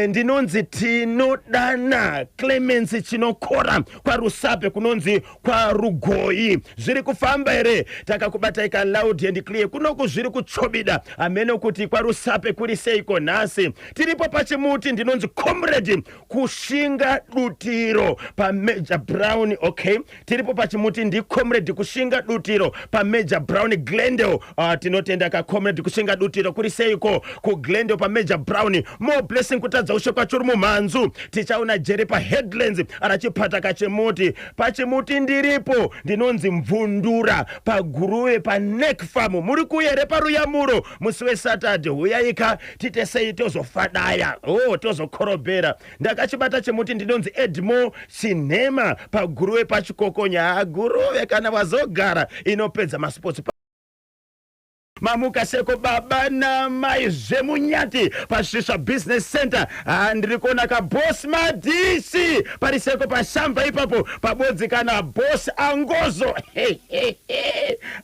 Ndinonzi Tinodana Clemens Chinokora, kwaRusape, kunonzi kwaRugoi. Zviri kufamba here? Takakubatai ka loud and clear. Kunoku zviri kuchobida, hamene kuti kwaRusape kuri seiko nhasi. Tiripo pachimuti. Ndinonzi Comrade Kushinga Dutiro paMajor Brown. Okay, tiripo pachimuti. NdiComrade Kushinga Dutiro paMajor Brown Glen. paGlendale. Tinotenda kacomrade kushinga dutiro. Kuri seiko kuGlendale paMajor Brown? More blessing kutadza ushe kwachuri mumhanzu. Tichaona Jere paHeadlands arachipata kachimuti pachimuti. Ndiripo, ndinonzi Mvundura paGuruve paNeck Farm. Muri kuyere paruyamuro musi weSaturday? Huyaika tite sei, tozofadaya o oh, tozokorobhera. Ndakachibata chimuti. Ndinonzi Edmo Chinhema paGuruve pachikokonya. Guruve kana wazogara inopedza masports. Mamuka seko baba namai zvemunyati paSvisva Business Center? Ndiri kuona kaboss Madhisi pari seko pashamba ipapo pabodzi kana boss Angozo.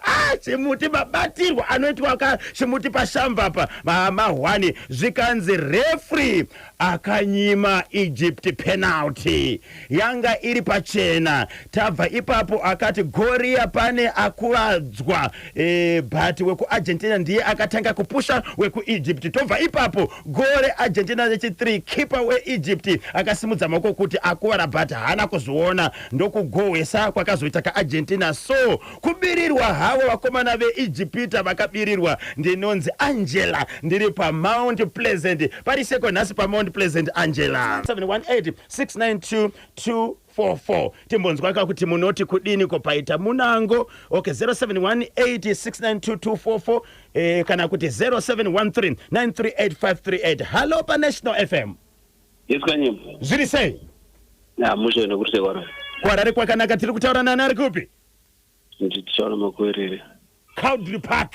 Ah, chimuti mabatirwa anoitwa ka chimuti pashamba pa mahwani. Zvikanzi referee akanyima Egypt penalty yanga iri pachena. Tabva ipapo akati goria pane akuvadzwa, but wekuArgentina ndiye akatanga kupusha wekuEgypt. Tobva ipapo gore Argentina rechi3, keeper weEgypt akasimudza maoko kuti akuvara, but haana kuzviona, ndokugohwesa kwakazoita kaArgentina. So kubirirwa havo vakomana veEgypita, vakabirirwa. Ndinonzi Angela, ndiri paMount Pleasant. Pari seko nhasi paMount Pleasant, Angela? 718 692 244. Timbonzwaka kuti munoti kudini ko paita munango. Okay, 0718692244 kana kuti 0713 938538. Hallo paNational FM. Yes, Kanyemba. Zviri sei? Hamushe nekuti sekwana. Kwarari kwakanaka. Tiri kutaura nani, ari kupi? Ndichaona Makwerere. Cowdry Park.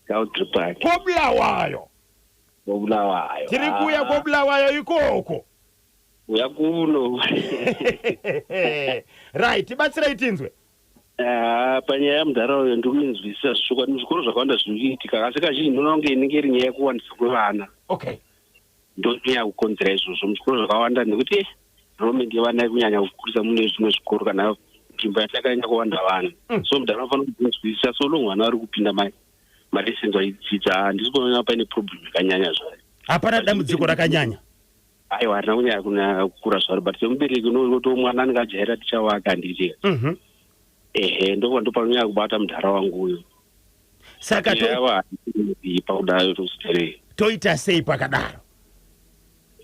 Cowdry Park. KoBulawayo. KoBulawayo. Tiri kuuya koBulawayo ikoko. Uya kuno. Right, tibatsirai tinzwe. Ah, panyaya yemunharaunda ndikuinzwisisa zvichokwadi. Muzvikoro zvakawanda zviri kuitika, asi kazhinji ndinoona kunge inenge iri nyaya yekuwandisa kwevana. Ndonyanya kukonzera izvozvo muzvikoro zvakawanda, nekuti enrollment yevana iri kunyanya kukurisa mune zvimwe zvikoro kana nzvimbo yatakanyanya kuwanda vana. So munhu anofanira kuzinzwisisa. So long vana vari kupinda malessons vachidzidza, handisi kuona paine problem yakanyanya zvayo. Hapana dambudziko rakanyanya. Aiwa, harina kunyanya kunyanya kukura zvaro, but semubereki unoto mwana anenge ajaira ticha wake, handiti? Ehe, ndopanonyanya kubata mudhara wangu uyo. Saka yava pakudayo tositerei. Toita sei pakadaro?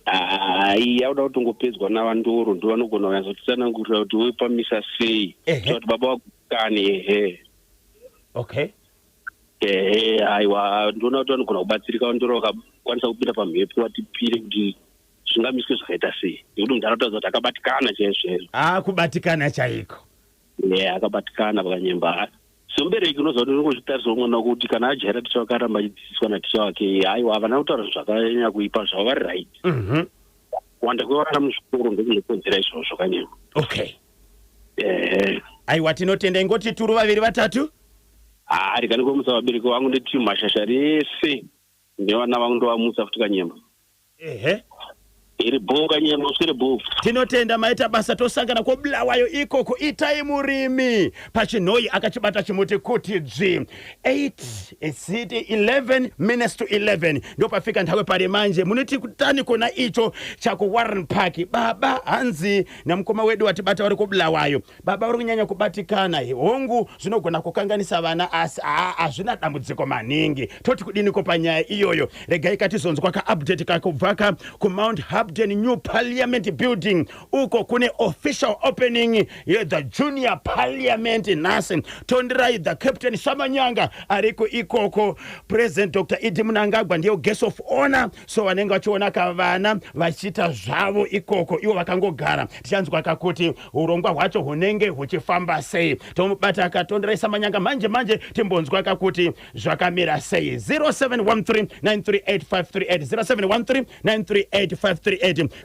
Hai, yakuda kutongopedzwa navandoro, ndo vanogona kunyatsotitsanangurira kuti woipamisa sei. Kuti baba vagukane, ehe. Ehe, aiwa, ndinoona kuti vanogona kubatsirika vandoro vakakwanisa kupinda pamhepo vatipire kuti zvingamiswe zvakaita sei, nekuti munhu anotaridza kuti akabatikana chaizvo chaizvo. Ah, kubatikana chaiko. E, akabatikana pakanyemba. Semubereki unoziva kuti unongozvitarisawo mwana wako kuti kana ajaira ticha wake, aramba achidzidziswa naticha wake. Aiwa, havana kutaura zvakanyanya kuipa zvavo, vari right. Kuwanda kwevana muzvikoro ndokunokonzera izvozvo, kanyemba. Ehe. Aiwa, tinotenda. Ingoti turu vaviri vatatu. Haa, rega ndikomutsa vabereki vangu ndetimu mashasha rese nevana vangu, ndovamutsa futi, kanyemba. Iri bhoo, kanyemba, uswere bhoo. Tinotenda, maita basa. Tosangana kwoBulawayo ikoko. Itai murimi pachinhoi akachibata chimuti kuti dzvi. 8 city 11 minutes to 11 ndopafika nthawe pari manje. Munoti kutani kona icho chakuWarren Park? Baba hanzi namukoma wedu watibata vari kuBulawayo, baba vari kunyanya kubatikana. Hongu, zvinogona kukanganisa vana, asi haa, hazvina dambudziko maningi. Toti kudiniko panyaya iyoyo? Regai katizonzwa kaupdate kakubva ka kuMount Hampden New Parliament Building. Uko kune official opening yethe Junior Parliament nhasi. Tonderai the Captain Samanyanga ariko ikoko. President Dr ED Mnangagwa ndiyo guest of honor, so vanenge vachiona kavana vachiita zvavo ikoko, ivo vakangogara. Tichanzwa kakuti urongwa hwacho hunenge huchifamba sei. Tomubata kaTonderai Samanyanga manje manje, timbonzwa kakuti zvakamira sei. 0713 938538, 0713 938538.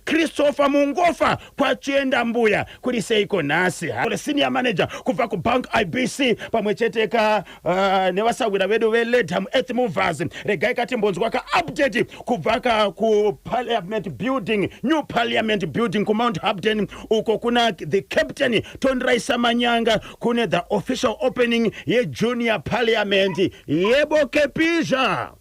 Christopher Mungofa kwachienda mbuya, kuri seiko nhasi? Senior manager kubva kubank IBC pamwe chete ka nevasawira vedu veLedham Earth Movers. Regai katimbonzwa kaupdate kubva ka kuParliament Building, New Parliament Building kuMount Hampden. Uko kuna the Captain Tonderai Samanyanga, kune the official opening yeJunior Parliament. Yebo, Kepisha.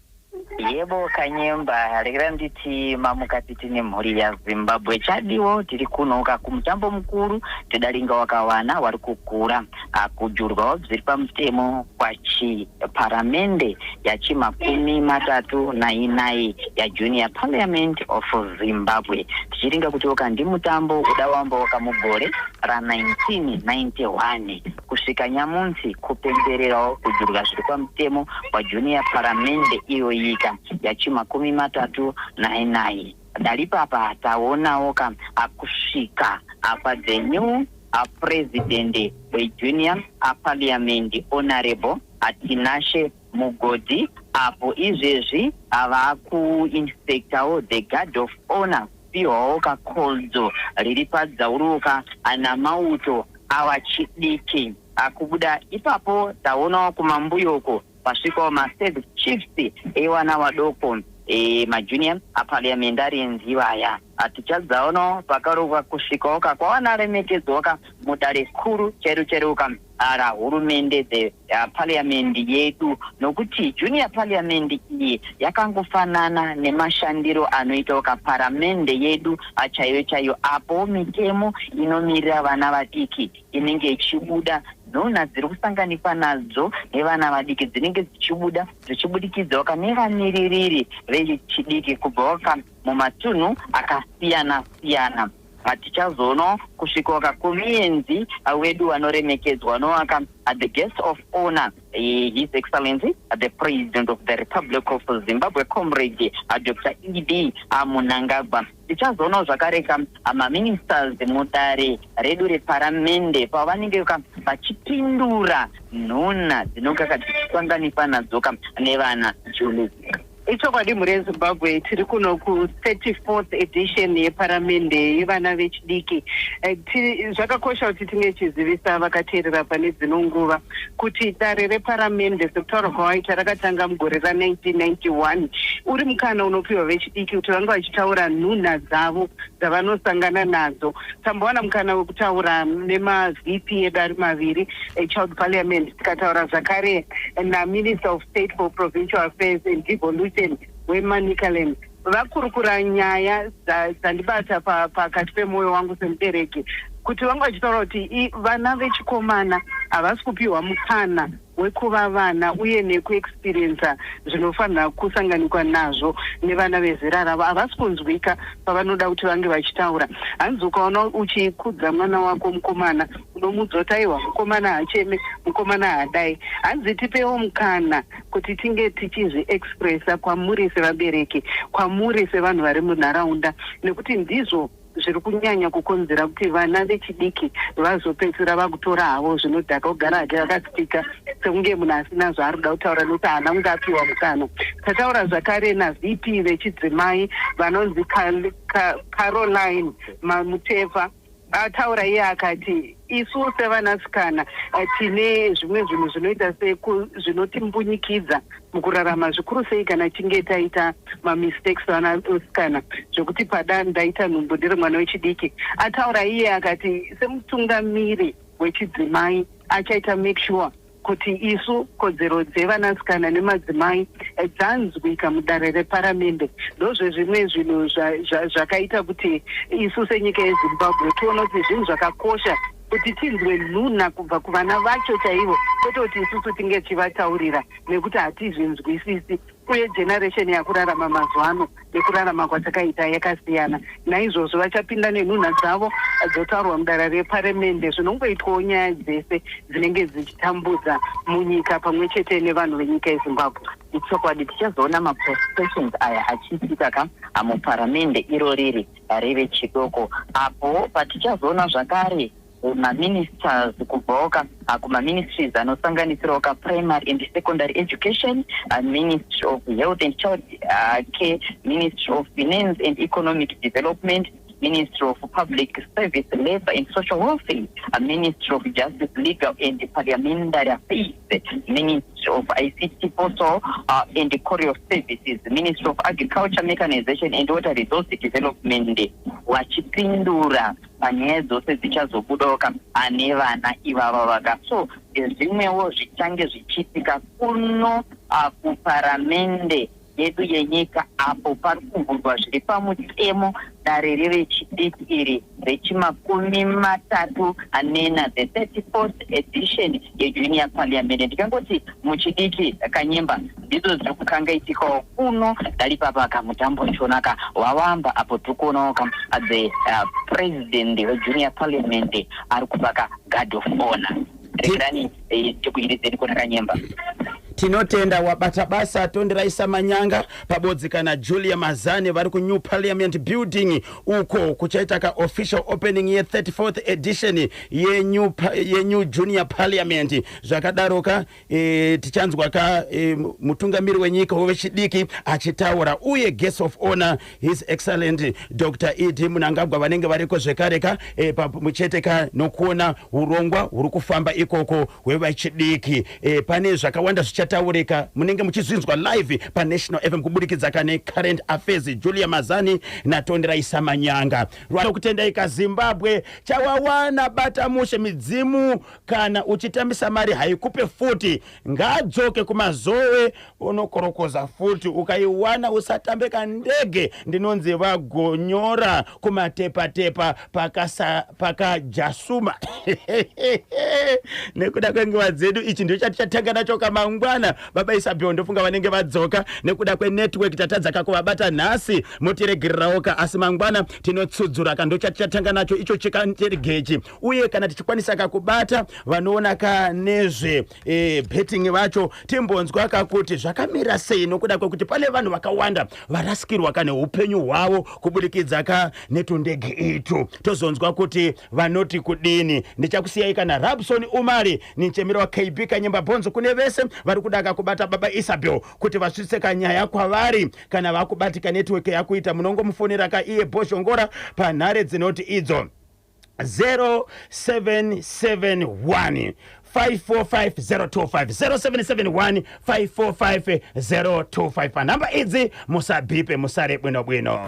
Yebo Kanyemba, rekera nditi mamukatiti nemhuri yaZimbabwe. Chadiwo tiri kunoka kumutambo mukuru tedaringa wakawana wari kukura akujurwawo zviri pamutemo kwachiparamende yachimakumi matatu nainai yaJunior Parliament of Zimbabwe. Tichiringa kuti oka ndimutambo uda wamba wakamugore ra1991 kusvika nyamunsi kupembererawo kujurwa zviri pamutemo kwaJunior Paramende iyoyika yachimakumi matatu nainai. Daripapa taonawo ka akusvika apa the new president weJunior Parliament, Honorable Atinashe Mugodhi, apo izvezvi vakuinspectawo the guard of honor, kupiwawo kakodzo riri padzauruka namauto awachidiki. Akubuda ipapo taonawo kumambuyoko pasvikawo maservice chiefs evana vadoko, majunior aparliamentarians ivaya. Tichadzaonawo pakarongwa kusvikawo kakwawana remekedzwa mudare kuru chairu chairuka rahurumende, the parliament yedu, nokuti junior parliament iyi yakangofanana nemashandiro anoitawo kaparamende yedu chaiyo chaiyo, apo mitemo inomirira vana vadiki inenge ichibuda, nhunha dziri kusanganikwa nadzo nevana vadiki dzinenge dzichibuda dzichibudikidzawo nevamiririri vechidiki kubvawo mumatunhu akasiyana siyana. Tichazoonawo kusvikawo kumienzi wedu vanoremekedzwa novaka the guest of honor, His Excellency the President of the Republic of Zimbabwe, Comrade Dr ED Mnangagwa. Tichazoonawo zvakare maministers mudare redu reparamende pavanenge vachipindura nhuna dzinonga dzichisanganikwa nadzoka nevana, Julie. Ichokwadi, mhuri yeZimbabwe, tiri kuno ku34th edition yeparamende yevana vechidiki. Zvakakosha kuti tinge tichizivisa vakateerera pane dzino nguva kuti dare reparamende, sekutaura kwawaita, rakatanga mugore ra1991, uri mukana unopiwa vechidiki kuti vange vachitaura nhunha dzavo dzavanosangana nadzo. Tambowana mukana wekutaura nemaVP edu ari maviri echild parliament, tikataura zvakare naMinister of State for Provincial Affairs and Devolution weManicaland. Vakurukura nyaya dzandibata pakati pemwoyo wangu semubereki, kuti vanga vachitaura kuti vana vechikomana havasi kupiwa mukana wekuva vana uye nekuexperiensa zvinofanira kusanganikwa nazvo nevana vezera ravo. Havasi kunzwika pavanoda kuti vange vachitaura. Hanzi ukaona uchikudza mwana wako mukomana, unomudza kuti aiwa, mukomana hacheme, mukomana haadai. Hanzi tipewo mukana kuti tinge tichizviexpressa kwamuri sevabereki, kwamuri sevanhu vari munharaunda, nekuti ndizvo zviri kunyanya kukonzera kuti vana vechidiki vazopedzisira vakutora havo zvinodhaka, kugara hake vakatsika sekunge munhu asina zvaari kuda kutaura, nekuti haana kunge apiwa mukana. Tataura zvakare naVP vechidzimai vanonzi Caroline Mamutefa. Ataura iye akati isu sevanasikana tine zvimwe zvinhu zvinoita zvinotimbunyikidza mukurarama, zvikuru sei kana tinge taita mamistakes vanasikana, zvekuti pada ndaita nhumbu ndiri mwana wechidiki. Ataura iye akati semutungamiri wechidzimai achaita make sure kuti isu kodzero dzevanasikana nemadzimai dzanzwika mudare reparamende. Ndozvezvimwe zvinhu zvakaita kuti isu senyika yeZimbabwe tione kuti zvinhu zvakakosha kuti tinzwe nhunha kubva kuvana vacho chaivo, kwete kuti isusu tinge tichivataurira, nekuti hatizvinzwisisi, uye generation yakurarama mazuva ano nekurarama kwatakaita yakasiyana. Naizvozvo vachapinda nenhunha dzavo dzotaurwa mudare reparemende, zvinongoitwawo nyaya dzese dzinenge dzichitambudza munyika pamwe chete nevanhu venyika yeZimbabwe. Ichokwadi, tichazoona maprocessions aya achiitika ka muparamende iro riri revechidoko, apo patichazoona zvakare maministers kubvawo ka kumaministries anosanganisirawo ka Primary and Secondary Education, Ministry of Health and Child Care, Ministry of Finance and Economic Development, Ministry of Public Service, Labour and Social Welfare, Ministry of Justice, Legal and Parliamentary Affairs, Ministry of ICT, Postal and Courier Services, Ministry of Agriculture, Mechanization and Water Resource Development, vachipindura panyaya dzose dzichazobudawo ane vana ivava vaka. So zvimwewo zvichange zvichiitika kuno kuparamende. yedu yenyika apo pari kuvhurwa zviri pamutemo dare revechidiki iri rechimakumi matatu nena, the 34th edition yejunior parliament. Ndikangoti muchidiki kanyemba ndidzo dziri kukangaitikawo kuno dali papa kamutambo chonaka wawamba apo tiri kuonawo ka the president wejunior parliament ari kupaka guard of honor. Regerani tikuiridzeni kona kanyemba. Tinotenda, wabata basa Tonderaisa Manyanga pabodzi kana Julia Mazane vari kunew parliament building uko kuchaita kaofficial opening ye34th edition yenew junior parliament. Zvakadaroka tichanzwa ka mutungamiri wenyika wevechidiki achitaura uye guest of honor, His Excellent Dr ED Mnangagwa, vanenge variko zvekare ka muchete ka nokuona urongwa huri kufamba ikoko hwevechidiki. Pane zvakawanda zvichataurika, munenge muchizvinzwa live paNational FM kubudikidza kane current affairs, Julia Mazani naTonderaisa Manyanga. Kutendai kaZimbabwe chawawana bata mushe. Midzimu kana uchitambisa mari haikupe futi, ngadzoke kumazowe unokorokoza futi ukaiwana, usatambe kandege. Ndinonzi vagonyora kumatepatepa pakajasuma nekuda kwenguva dzedu. Ichi ndicho chatichatanga nacho kamangwana. Baba Isabel ndofunga vanenge vadzoka. Nekuda kwenetwork tatadza kakuvabata nhasi, motiregererawo ka, asi mangwana tinotsudzura ka. Ndo chatichatanga nacho icho chikanterigechi. Uye kana tichikwanisa kakubata vanoona ka nezve betting vacho, timbonzwa kakuti zvakamira sei, nokuda kwekuti pane vanhu vakawanda varasikirwa ka neupenyu hwavo kubudikidza ka netundege itu. Tozonzwa kuti vanoti kudini. Ndichakusiyai kana Rabson Umari nichemero wa KB Kanyemba Bhonzo. Kune vese vari kudaka kubata baba Isabel kuti vasvitse kanyaya kwavari, kana vakubatika network yakuita, munongomufonera ka iye Bhozhongora panhare dzinoti idzo 0771 545025, 0771 545025. Panhamba idzi musabhipe, musare bwino bwino.